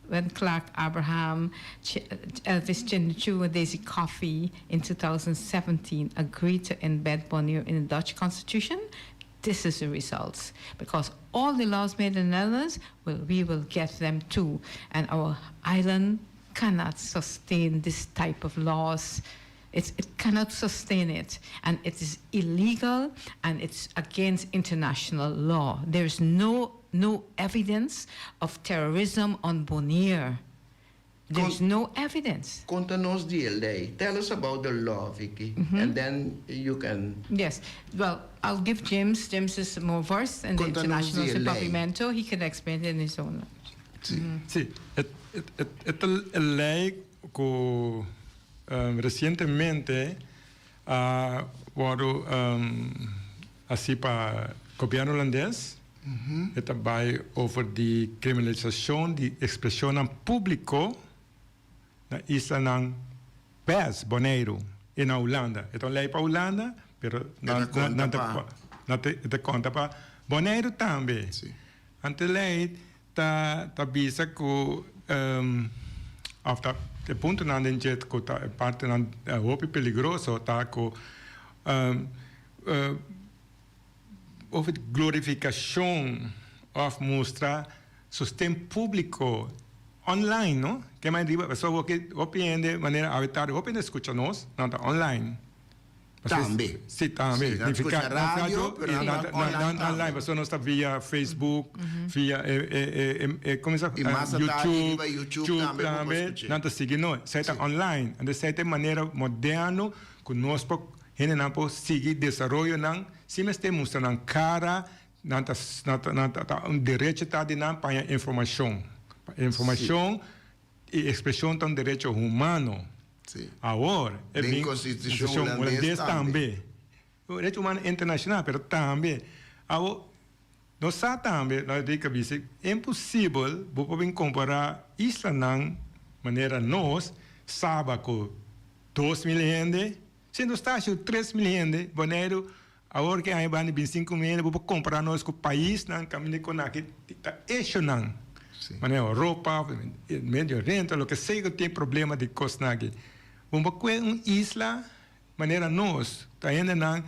when Clark Abraham, Ch Elvis Chinchu, and Daisy Coffee in 2017 agreed to embed Bonnier in the Dutch constitution, this is the results. Because all the laws made in the Netherlands, well, we will get them too. And our island cannot sustain this type of laws. It's, it cannot sustain it. And it is illegal and it's against international law. There's no, no evidence of terrorism on Bonaire. There's no evidence. Konta nos di e lei. Tell us about the law, Vicky, and then you can. Yes. Well, I'll give James. James is more versed in the Konta nos international di e lei. Papiamento. He can explain it in his own language. Si. Si, e, e, e ta e lei ku resientemente a wòrdu hasi pa gobièrnu hulandes. E ta bai over di kriminalisashon di ekspreshonnan públiko na islanan bes, Boneiru, i na Hulanda. E ta un lei pa Hulanda, pero nan ta konta pa Boneiru tambe. Anto e lei ta ta bisa ku òf ta e puntonan den dje ku ta e partenan hopi peligroso ta ku òf glorifikashon òf mustra sosten públiko online no ke men riba pasobra hopi hende manera awe tardi hopi hende skucha nos nan ta online. Tambe. Si, tambe. Si, nan scucha radio, pero nan ta online tambe. Pasobra nos ta via Facebook, via e, e, e, e, como sa? Y mas atardi riba YouTube tambe bo por scucha. Nan ta sigui nos. Esei ta online. Entonces esei ta e manera moderno cu nos por. Hendenan por sigui desaroyonan sin mester mustra nan kara, nan ta nan ta nan ta un derecho ta di nan pa haña informashon. Informashon i ekspreshon ta un derecho humano. Awor e Den bin konstitushon konstitushon hulandes hulandes tambe. tambe. Derecho humano internashonal pero tambe. Awor nos sa tambe, nos di ka bisa, imposibel bo por bin kompará islanan manera nos, Saba ku 2000 hende, Sint Eustatius 3000 hende, Boneiru awor ke aña banda bin 5000 hende, bo por kompara nos ku paisnan kaminda ku nan aki ta eshonan, manera Europa, Medio Oriente, loke sea ku tin problema di kosnan aki. Bo por kue un isla manera nos, ta hendenan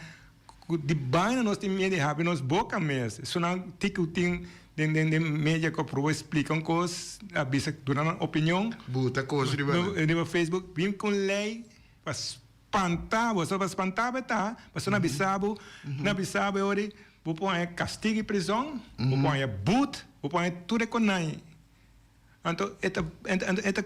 ku di baina nos tin miedu di habri nos boka mes, esunnan tin ku tin den den media ku a proba splika un kos, a bisa duna nan opinion Buta kos riba nan. riba Facebook, bin ku un lei pa spanta bo, so pa spanta bo ta, pasobra nan bisa bo, nan bisa bo e ora bo por haña kastigu di prizòn, bo por haña but, bo por haña tur e konai. Anto e ta e ta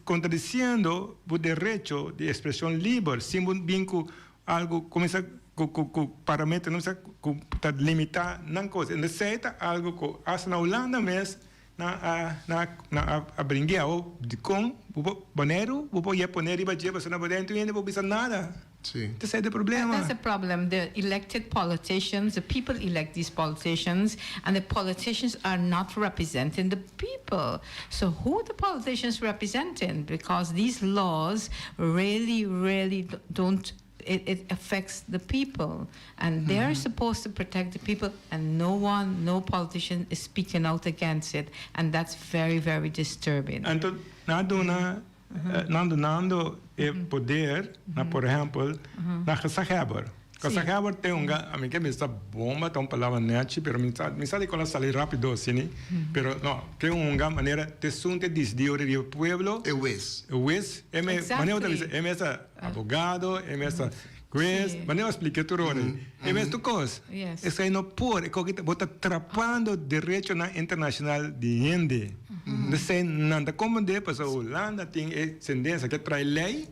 kontradisiendo bo derecho di ekspreshon liber sin bo bin ku algu kuminsá ku ku ku parameter no sa ku ta limitá nan kos. Esei ta algu ku asta na Hulanda mes Nan a nan a a bring'é awor dikon bo por Boneiru bo por y'a pone riba dje pasobra na Boneiru tur hende por bisa nada. Sí. Ta esei ta e problema. That's the problem, the elected politicians, the people elect these politicians and the politicians are not representing the people. So who the politicians representing? Because these laws really really don't it it affects the people and they are supposed to protect the people and no one no politician is speaking out against it and that's very very disturbing. Anto nan a duna nan dunando e poder na por ehempel na gezaghebber. Gezaghebber tin un ami ke bisa bomba ta un palabra nechi pero mi sa mi sa di kon a sali rapido asini pero no tin un manera te esun te disidi ora di e pueblo E wes. E wes e me manera bo ta bisa e mes ta Abogado, e mes ta juez, manera bo splica tur ora. E mes tur cos. Esey no por, e coki bo ta trapando derechonan internacional di hende. Esey nan ta comprende pasobra Hulanda tin e sendencia ke trae ley,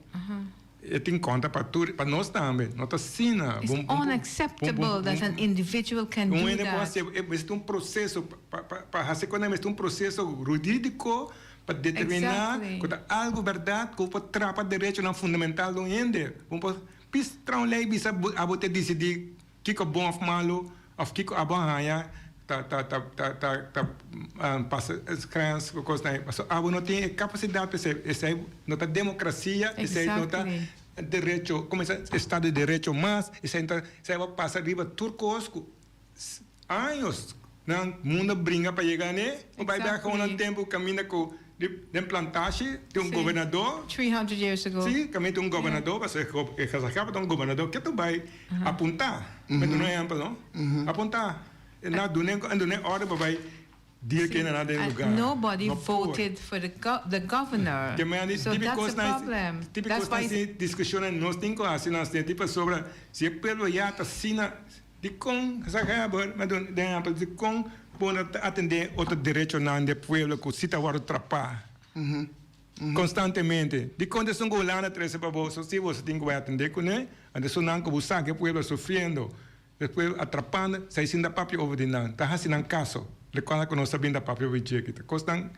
e tin conta pa tur, pa nos tambe. No ta asina. It's unacceptable that an individual can do that. Un hende por haci, e mester un proceso, pa haci cu nan mester un proceso huridico Pa determiná ku ta algu bèrdat ku por trapa derechonan fundamental di un hende. Bo por pis traha un lei bisa abo ta disidí kiko bon òf malu òf kiko abo a haña ta ta ta ta ta ta pasa grens ku kosnan ei. Pasobra abo no tin e kapasidat pa esei. Esei no ta demokrasia, esei no ta derecho, komo esei estado di derecho mas, esei ta esei abo pasa riba tur kos ku Años nan mundo a bringa pa yega ne. Bo bai bek un nan tempu kaminda ku den plantashi tin un gobernador. 300 years ago. Si, kaminda tin un gobernador, pasobra e gezaghebber ta un gobernador ke ta bai apuntá. Mi duna un ehempel no. Apuntá. Nan a dun'e orde pa bai deal ku nan den lugar. Nobody voted for the governor. So that's the problem. Típiko kosnan diskushonnan nos tin ku hasi nan pasobra si e pueblo ya ta asina. Dikon gezaghebber mi a duna den ehèmpel dikon bo no ta atendé otro derechonan di e pueblo ku si ta wòrdu trapá konstantemente? Dikon ta esun ku Hulanda trese pa boso si boso tin ku bai atendé kuné? Anto esunnan ku bo sa ku e pueblo a sufriendo, e pueblo atrapando, sa esei ta papia over di nan, ta hasi nan kaso. Rekorda ku nos ta bin ta papia over dje aki. Ta kosnan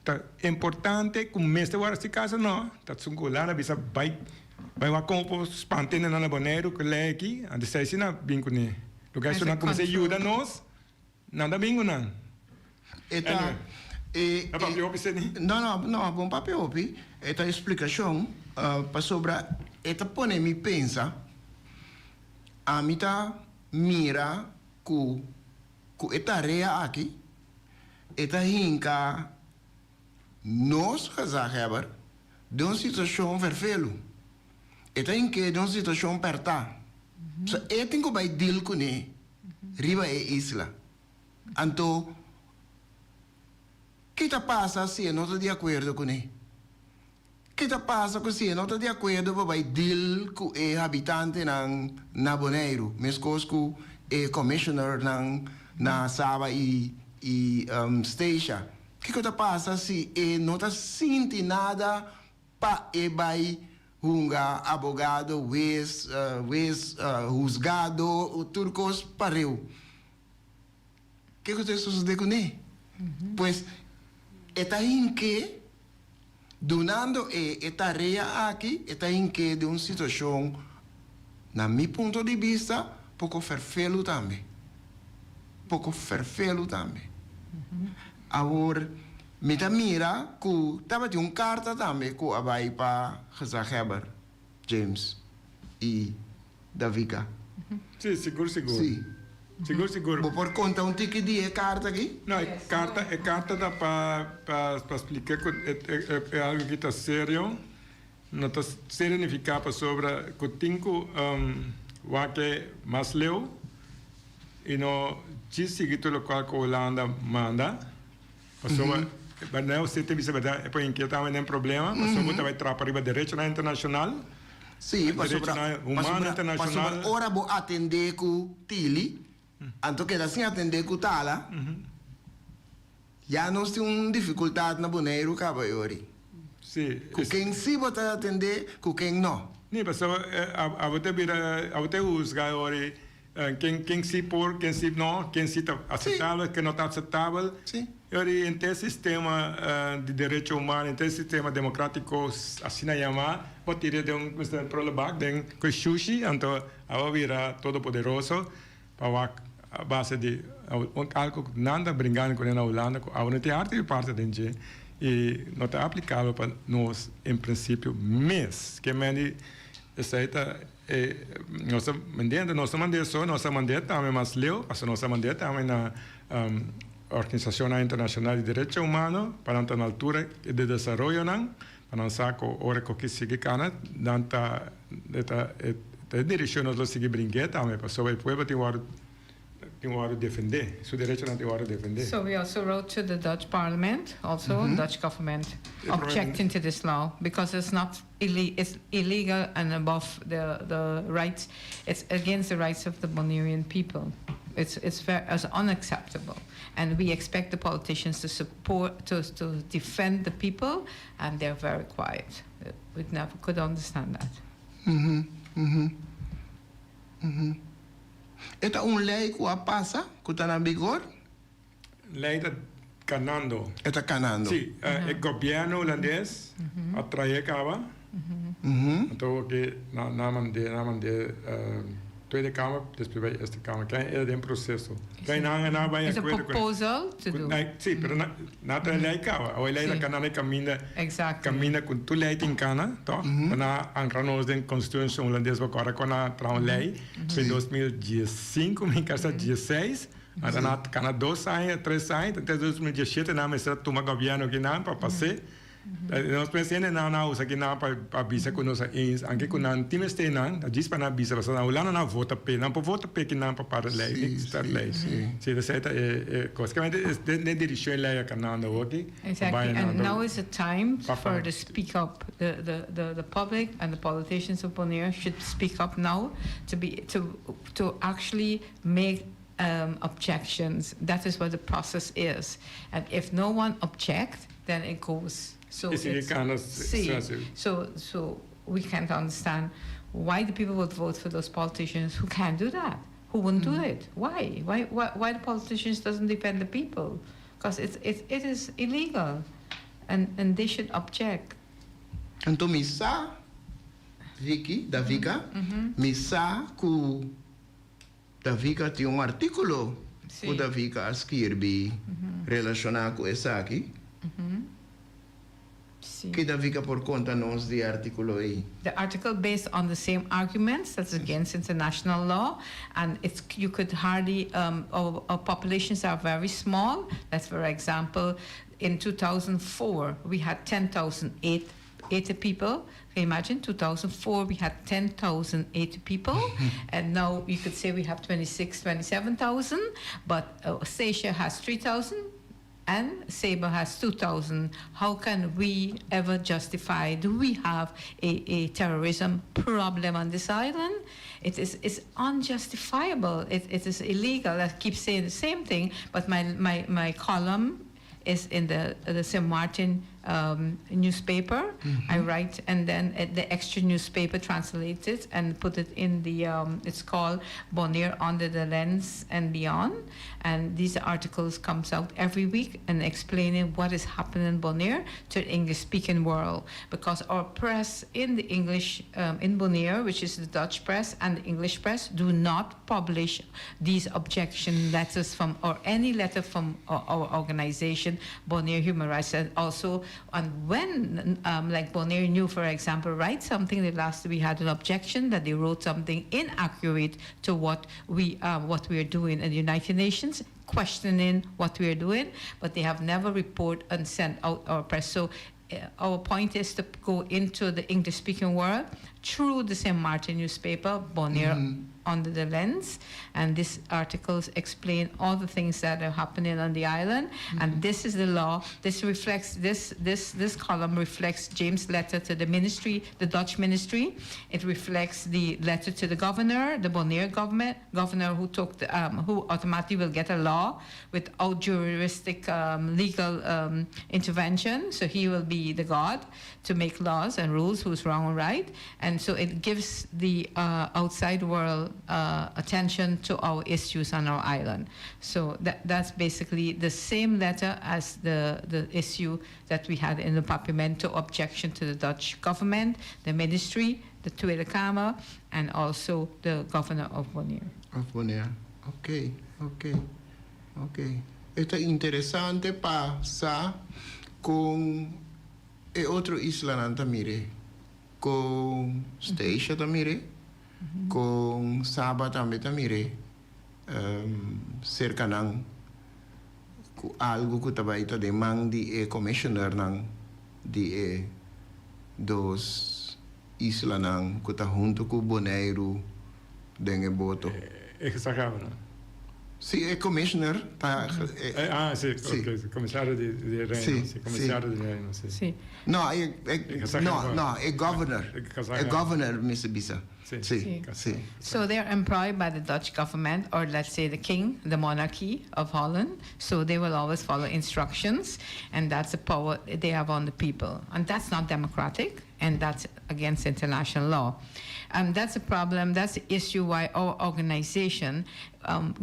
Ta importante ku mester wòrdu hasi kaso? No. Ta esun ku Hulanda bisa bai bai wak kon por spanta hende nan na Boneiru ku lei aki, anto esei si nan bin kuné. Loke a nan kuminsá yuda nos, nan ta bin ku nan. E ta e E papia hopi seni? No no no bon papia hopi. E ta esplikashon pasobra e ta pone mi pensa ami ta mira ku ku e tarea aki E ta hinka nos gezaghebber den un situashon vervelu. E ta hink'é den un situashon pèrtá. So e tin ku bai deal kuné riba e isla. Anto, ki ta pasa si e no ta di akuerdo kuné? Ki ta pasa ku si e no ta di akuerdo pa bai deal ku e habitantenan na Boneiru, meskos ku e commissionernan na Saba i i Statia? Kiko ta pasa si e no ta sinti nada pa e bai. hunga abogado, hues, hues, huzgado, tur kos pareu. Kiko ta sosodé kuné? Pues e ta hink'é, dunando e e tarea aki, e ta hink'é den un situashon, na mi punto di bista, poko fèrfelu tambe. Poko fèrfelu tambe. Awor, mi ta mira ku tabatin un karta tambe ku a bai pa gezaghebber James i Davika. Sí, sigur sigur. Sí. Sigur sigur. Bo por konta un tiki di e karta aki? No, e karta, e karta ta pa pa pa splika ku e e algu ki ta serio. No ta serio nifiká pasobra ku tin ku wak e mas leu i no djis sigui tur lokual ku Hulanda manda. Pasobra bèrdat usted ta bisa bèrdat e por inkietá mi den problema pasobra bo ta bai trapa riba derechonan internashonal. Sí, pasobra Derechonan humano pasobra internashonal. pasobra ora bo atendé ku Tili anto keda sin atendé ku Tala ya nos tin un difikultat na Boneiru kaba yori. Sí. Ku ken sí bo ta atendé ku ken no. Ni pasobra abo ta bira abo ta husga yori Ken ken si por, ken si no, ken si ta aceptabel, ken no ta aceptabel. Sí. Y ora henter sistema di derecho humano, henter sistema democratico asina yama, bo tira den un cuesta prullenbak den cu shushi, anto abo bira todopoderoso pa wak a base di algo cu nan ta bringando cune na Hulanda cu abo no tin arte di parti den dje y no ta aplicabel pa nos en principio mes. Ke men di esey ta. E nos a mand'é, nos a mand'é so, nos a mand'é tambe mas leu, pasobra nos a mand'é tambe na organisashonnan internashonal di derecho humano pa nan ta na altura di desaroyonan, pa nan sa ku ora ku ki sigui kana nan ta e ta e direkshon nos lo sigui bring'é tambe, pasobra e pueblo tin wòrdu tin wòrdu defendé, su derechonan tin wòrdu defendé. So we also wrote to the Dutch parliament, also Dutch government, objecting to this law because it's not it's illegal and above the the rights, it's against the rights of the Bonairean people. It's it's very it's unacceptable and we expect the politicians to support to to defend the people and they're very quiet. We never could understand that. E ta un lei ku a pasa, ku ta na bigor? Lei ta kanando. E ta kanando. Sí, e gobièrnu hulandes a trae kaba. Anto ke nan a mand'é, nan a mand'é Tweede Kamer, despues bai Eerste Kamer. Kei e ta den proseso. Kei nan a bai It's a akuerdo ku. proposal to do. Sí, pero nan a trae lei kaba. Awor e lei ta kanando e kaminda. Exactly. Kaminda ku tur lei tin kana, tòg? Nan a ankra nos den Konstitushon hulandes bo kòrda ku nan a traha un lei. Den 2015, mi kasa 16, anto nan a kana dos aña, tres aña, te 2017 nan mester a tuma gobièrnu kinan pa pas'é. Nos pensa hende nan a usa kinan pa pa bisa ku nos a eens, anke ku nan tin mester nan, ta djis pa nan bisa pasobra na Hulanda nan vota p'e, nan por vota p'e kinan pa para lei, start lei. Si, esei ta e e kos. Kamente den direkshon e lei a kanando awoki. Exactly, and now is the time for the speak up, the the the the public and the politicians of Bonaire should speak up now to be to to actually make um objections, that is what the process is, and if no one object then it goes, so it's si, so so we can't understand why the people would vote for those politicians who can't do that, who wouldn't do it, why, why why why the politicians doesn't defend the people. Because it's, it's, it is illegal and, and they should object. Anto mi sa, Vicky, Davika, mi sa ku Davika tin un artíkulo ku Davika a skirbi relashoná ku esaki. Ki Davika por konta nos di e artíkulo ei? The article based on the same arguments that's against international law and it's you could hardly um our, our populations are very small. Let's for example in 2004 we had 10,080 people. Can you imagine 2004 we had 10,080 people and now you could say we have 26, 27,000 but uh, Statia has 3,000 and Saba has 2,000. How can we ever justify? Do we have a, a terrorism problem on this island? It is it's unjustifiable. It, it is illegal. I keep saying the same thing, but my, my, my column is in the, the St. Martin Newspaper. I write and then the extra newspaper translates it and put it in the, it's called Bonaire Under the Lens and Beyond. And these articles comes out every week and explaining what is happening in Bonaire to the English-speaking world. Because our press in the English, in Bonaire, which is the Dutch press and the English press, do not publish these objection letters from, or any letter from our organization, Bonaire Human Rights. And also, and when, like Bonaire New, for example, write something, the last we had an objection that they wrote something inaccurate to what we are doing in the United Nations, questioning what we are doing, but they have never reported and sent out our press. So our point is to go into the English-speaking world through the St. Martin newspaper, Bonaire Under the Lens, and these articles explain all the things that are happening on the island. And this is the law. This reflects this this this column reflects James' letter to the ministry, the Dutch ministry. It reflects the letter to the governor, the Bonaire government governor who took the, who automatically will get a law without juristic legal intervention. So he will be the god to make laws and rules who's wrong or right. And so it gives the outside world attention to our issues on our island. So that's basically the same letter as the issue that we had in the Papiamento objection to the Dutch government, the ministry, the Tweede Kamer, and also the governor of Bonaire. Of Bonaire. Ok. Ta interesante pa sa ku e otro islanan ta mir'é, ku Statia ta mir'é, ku Saba tambe ta mir'é, serka nan ku algu ku tambe ta den man di e commissioner nan di e dos islanan ku ta huntu ku Boneiru den e boto. E gezaghebber, no? Si, e commissioner ta. Ah, si, ok, komisario di Reino, si, komisario di Reino, si. No, no, e governor. E governor, Mr. Bisa. Si. So they're employed by the Dutch government, or let's say the king, the monarchy of Holland. So they will always follow instructions, and that's the power they have on the people. And that's not democratic, and that's against international law. That's a problem, that's the issue why our organization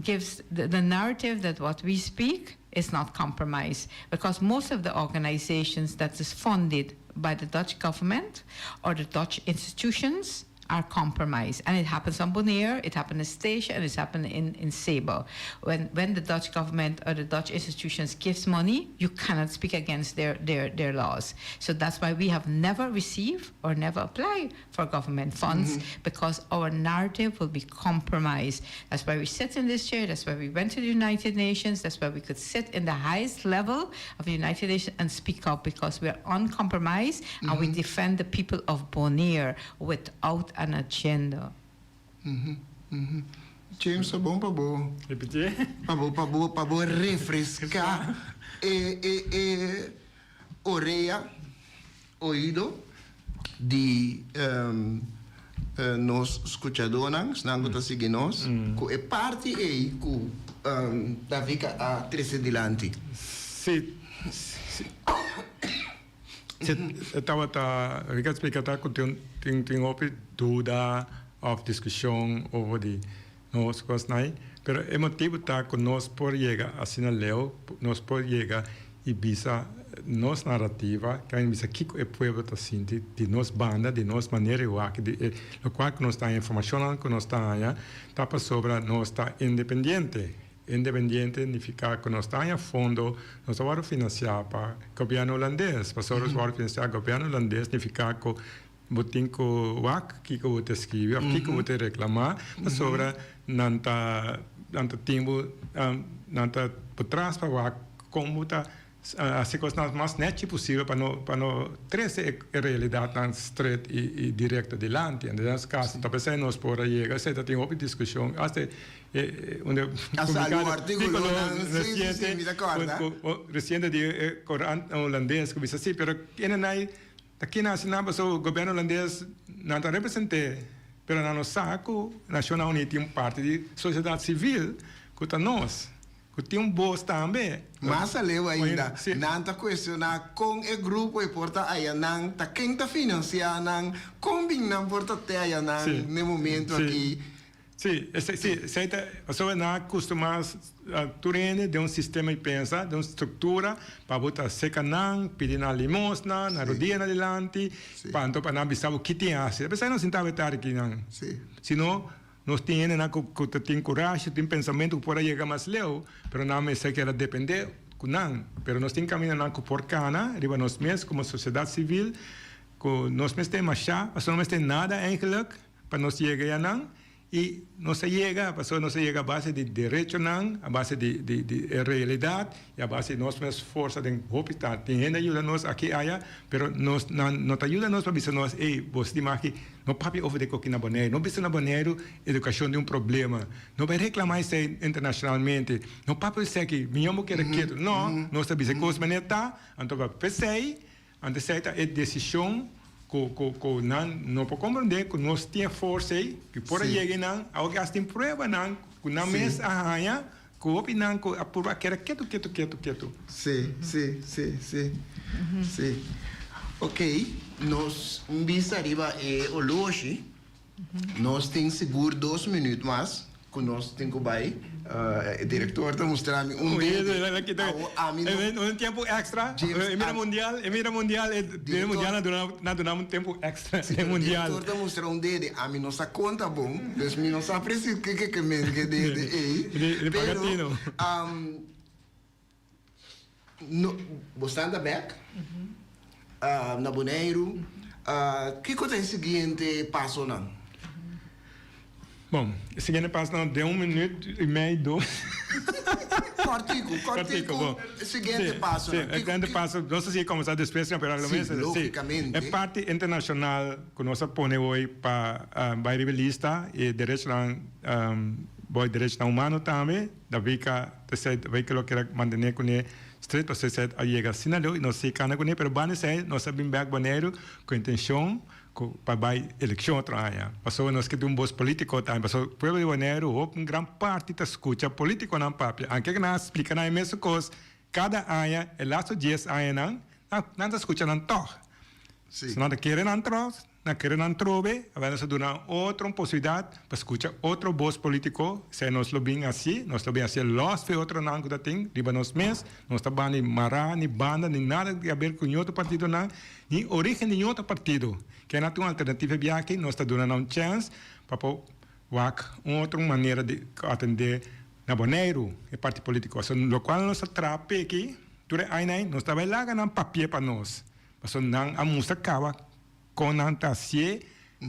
gives the narrative that what we speak is not compromised. Because most of the organizations that is funded by the Dutch government or the Dutch institutions are compromised. And it happens on Bonaire, it happened in Statia, and it's happened in Saba. When the Dutch government or the Dutch institutions gives money, you cannot speak against their laws. So that's why we have never received or never applied for government funds, because our narrative will be compromised. That's why we sit in this chair, that's why we went to the United Nations, that's why we could sit in the highest level of the United Nations and speak up, because we are uncompromised and we defend the people of Bonaire without an agenda. James, bon pa bo. Ripití? Pa bo refreská e orea, oido di nos skuchadónan, esnan ku ta sigui nos, ku e parti ei ku Davika a trese dilanti. Si. Si, tabata, ik a splika ta ku tin hopi duda òf diskushon over di nos kosnan, pero e motibu ta ku nos por yega asina leu, nos por yega i bisa nos narrativa, ku bisa kiko e pueblo ta sinti di nos banda, di nos manera i di e, lokual ku nos ta informashon ku nos ta ta pasobra nos ta independiente. Independiente signifiká ku nos ta fondo, nos ta finansiá pa gobièrnu hulandes. Pasobra nos ta finansiá gobièrnu hulandes signifiká ku bo tin ku wak kiko bo ta skirbi òf kiko bo ta reklamá, pasobra nan ta tin nan ta patras pa wak kon bo ta hasi kos mas nèchi posibel pa no trese e realidatnan straight i direkto dilanti. En den kaso, talbes nos por yega, esei tin hopi diskushon, hasta un A artíkulo si, mi ta kòrda. Resiente di korant hulandes ku bisa si, pero ken nai aki na asina so gobièrnu hulandes nan ta representá, pero nan no sa ku Nashonnan Uní tin un parti di sosiedat sivil ku ta nos. Ku tin un bos tambe. Mas aleu ainda, nan ta kuestioná kon e grupo e por ta ayanan, ta ken ta finansiá nan, kon bin nan por ta te ayanan n'e momento aki. Sí, sí, esei ta, pasobra nan a kustumá tur hende den un sistema di pensa, den un struktura, pa bo ta seka nan, pidi nan limosna, nan rodia nan dilanti, pa anto pa nan bisa bo ki tin hasi. Apesar nos sinta awe tardi kinan. Sino Nos tin hendenan ku ku ta tin kurashi, tin pensamentu ku por a yega mas leu, pero nan mester keda dependé ku nan. Pero nos tin kamindanan ku por kana riba nos mes komo sosiedat sivil, ku nos mester mashá, pasobra no mester nada eigenlijk pa nos yega yanan, i nos a yega pasobra nos a yega a base di derechonan, a base di di di e realidat i a base di nos mes forsa den hopi ta. Tin hende a yuda nos aki aya, pero nos nan no ta yuda nos pa bisa nos, ey, bo stima aki. No papia over di koki na Boneiru. No bisa na Boneiru edukashon di un problema. No bai reklamá esei internashonalmente. No papia esaki, mion bo keda ketu. No, nos ta bisa e kos manera ta, anto pa p'esei, anto esei ta e desishon ku ku ku nan no por komprondé ku nos tin e forsa ei, ku por a yega einan, awo ke as tin pruebanan ku nan mes a haña ku hopi nan ku a purba a keda ketu ketu ketu ketu. Sí, sí, sí, sí, sí. Ok, nos bisa riba e oloshi, nos tin sigur dos minuut mas ku nos tin ku bai. E direktor ta mustra mi un dede. Awo ami no. Un tempu extra. E mira mundial, e mira mundial, e mira mundial na duna na duna un tempu extra den mundial. Direktor ta mustra un dede, ami no sa konta bon, dus mi no sa presis kiko ke men ke dede ei. Pero No, bo sta ta bek na Boneiru. Kiko ta e siguiente pasonan? Bon, e siguiente pasonan den un minuut i mei, dos. Kòrtiku, kòrtiku, e siguiente pasonan. Si, e siguiente paso, nos ta sigui kòmbersá despues, pero lo mes, si, e parti internashonal ku nos a pone hoy pa bai riba e lista, e derechonan, boi derechonan humano tambe. Davika ta sey Davika lo keda mantene cune stret pasobra esey a yega asina leu y nos sigue cana cune pero banda esey nos a bin bek Boneiru cu intencion cu pa bay eleccion otro aña pasobra nos ke tin un bos politico tambe pasobra pueblo di Boneiru hopi un gran parti ta scucha politiconan papia anke nan a splica nan e mesun cos cada aña e lasto dies añanan nan ta scucha nan tog so nan ta kere nan tros. Na kere nan trobe, a nos a duna otro un posibilidad pa scucha otro bos politico, esey nos lo bin haci, nos lo bin haci los fe otronan cu ta tin riba nos mes, nos ta ban ni mara, ni banda, ni nada di haber cu ni otro partidonan, ni origen di ni otro partido. Kena tin un alternativa biaha aki, nos ta duna nan un chance pa por wak un otro manera di atende na Boneiru e parti politico. So locual nos a traha peki tur e aña nos ta bay laga nan papia pa nos, pasobra nan a mustra caba. Kon nan ta hasié,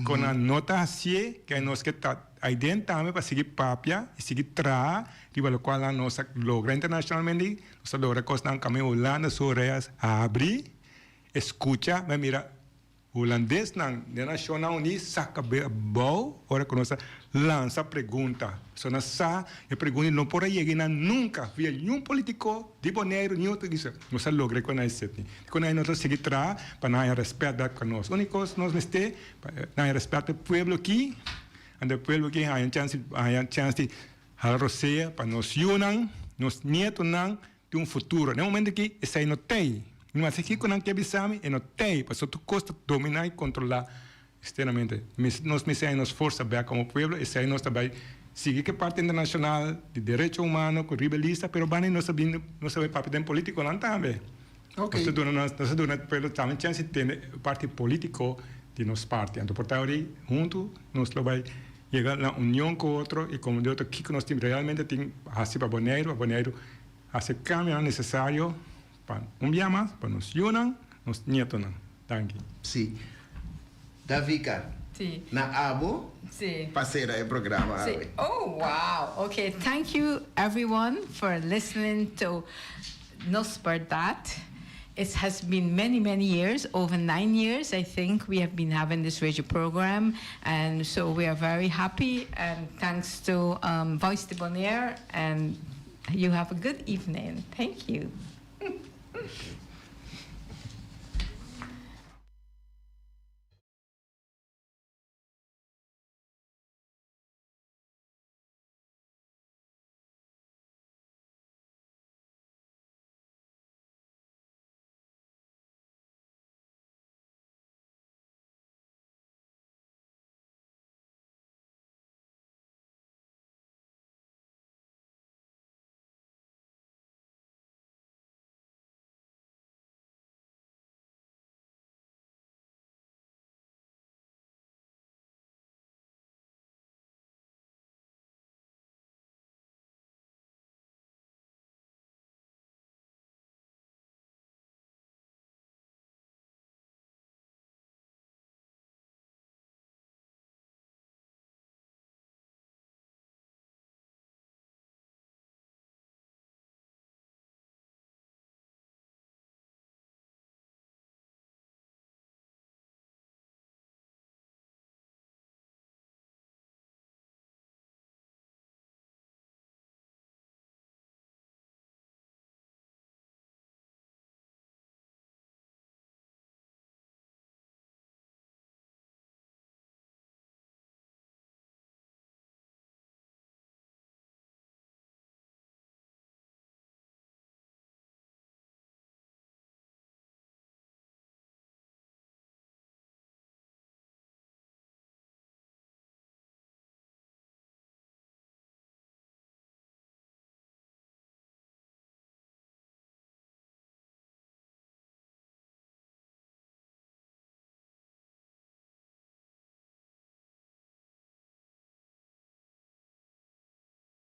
kon nan no ta hasié, ke nos ke ta aiden tambe pa sigui papia i sigui traha riba lokual nan nos a logra internashonalmente, nos a logra kosnan kami Hulanda su oreas habri, eskucha, bai mira hulandesnan den Nashonnan Uní saka be abou ora ku nos a lansa pregunta. So nan sa e pregunta no por a yega einan nunka via niun politiko di Boneiru ni otro isla. Nos a logra ku nan esei. Ku nan nos a sigui traha pa nan haña rèspèt bèk pa nos. Úniko kos nos mester pa nan haña rèspèt pa e pueblo aki, anto e pueblo aki haña chèns haña chèns di hala rosea pa nos yunan, nos nietonan tin un futuro. Na e momento aki esei no t'ei. Mi mester kiko nan ke bisa mi, e no t'ei, pasobra tur kos ta dominá i kontrolá Externamente. Nos mester haña nos forsa bek komo pueblo, esei nos ta bai sigui ku e parti internashonal di derecho humano ku riba e lista, pero banda nos ta bin nos ta bai papia den politikonan tambe. Nos ta duna nos ta duna e pueblo tambe chèns di tende e parti politiko di nos parti. Anto por ta ori huntu nos lo bai yega na union ku otro i komo di otro kiko nos tin realmente tin hasi pa Boneiru, pa Boneiru hasi e kambionan nesesario Pa un bia mas pa nos yunan, nos nietonan. Danki. Sí. Davika, Sí. na abo Sí. pa sera e programa Sí. awe. Oh, wow. Okay, thank you everyone for listening to Nos Berdad. It has been many, many years, over nine years, I think, we have been having this radio program. And so we are very happy. And thanks to um, Voice de Bonaire and you have a good evening. Thank you.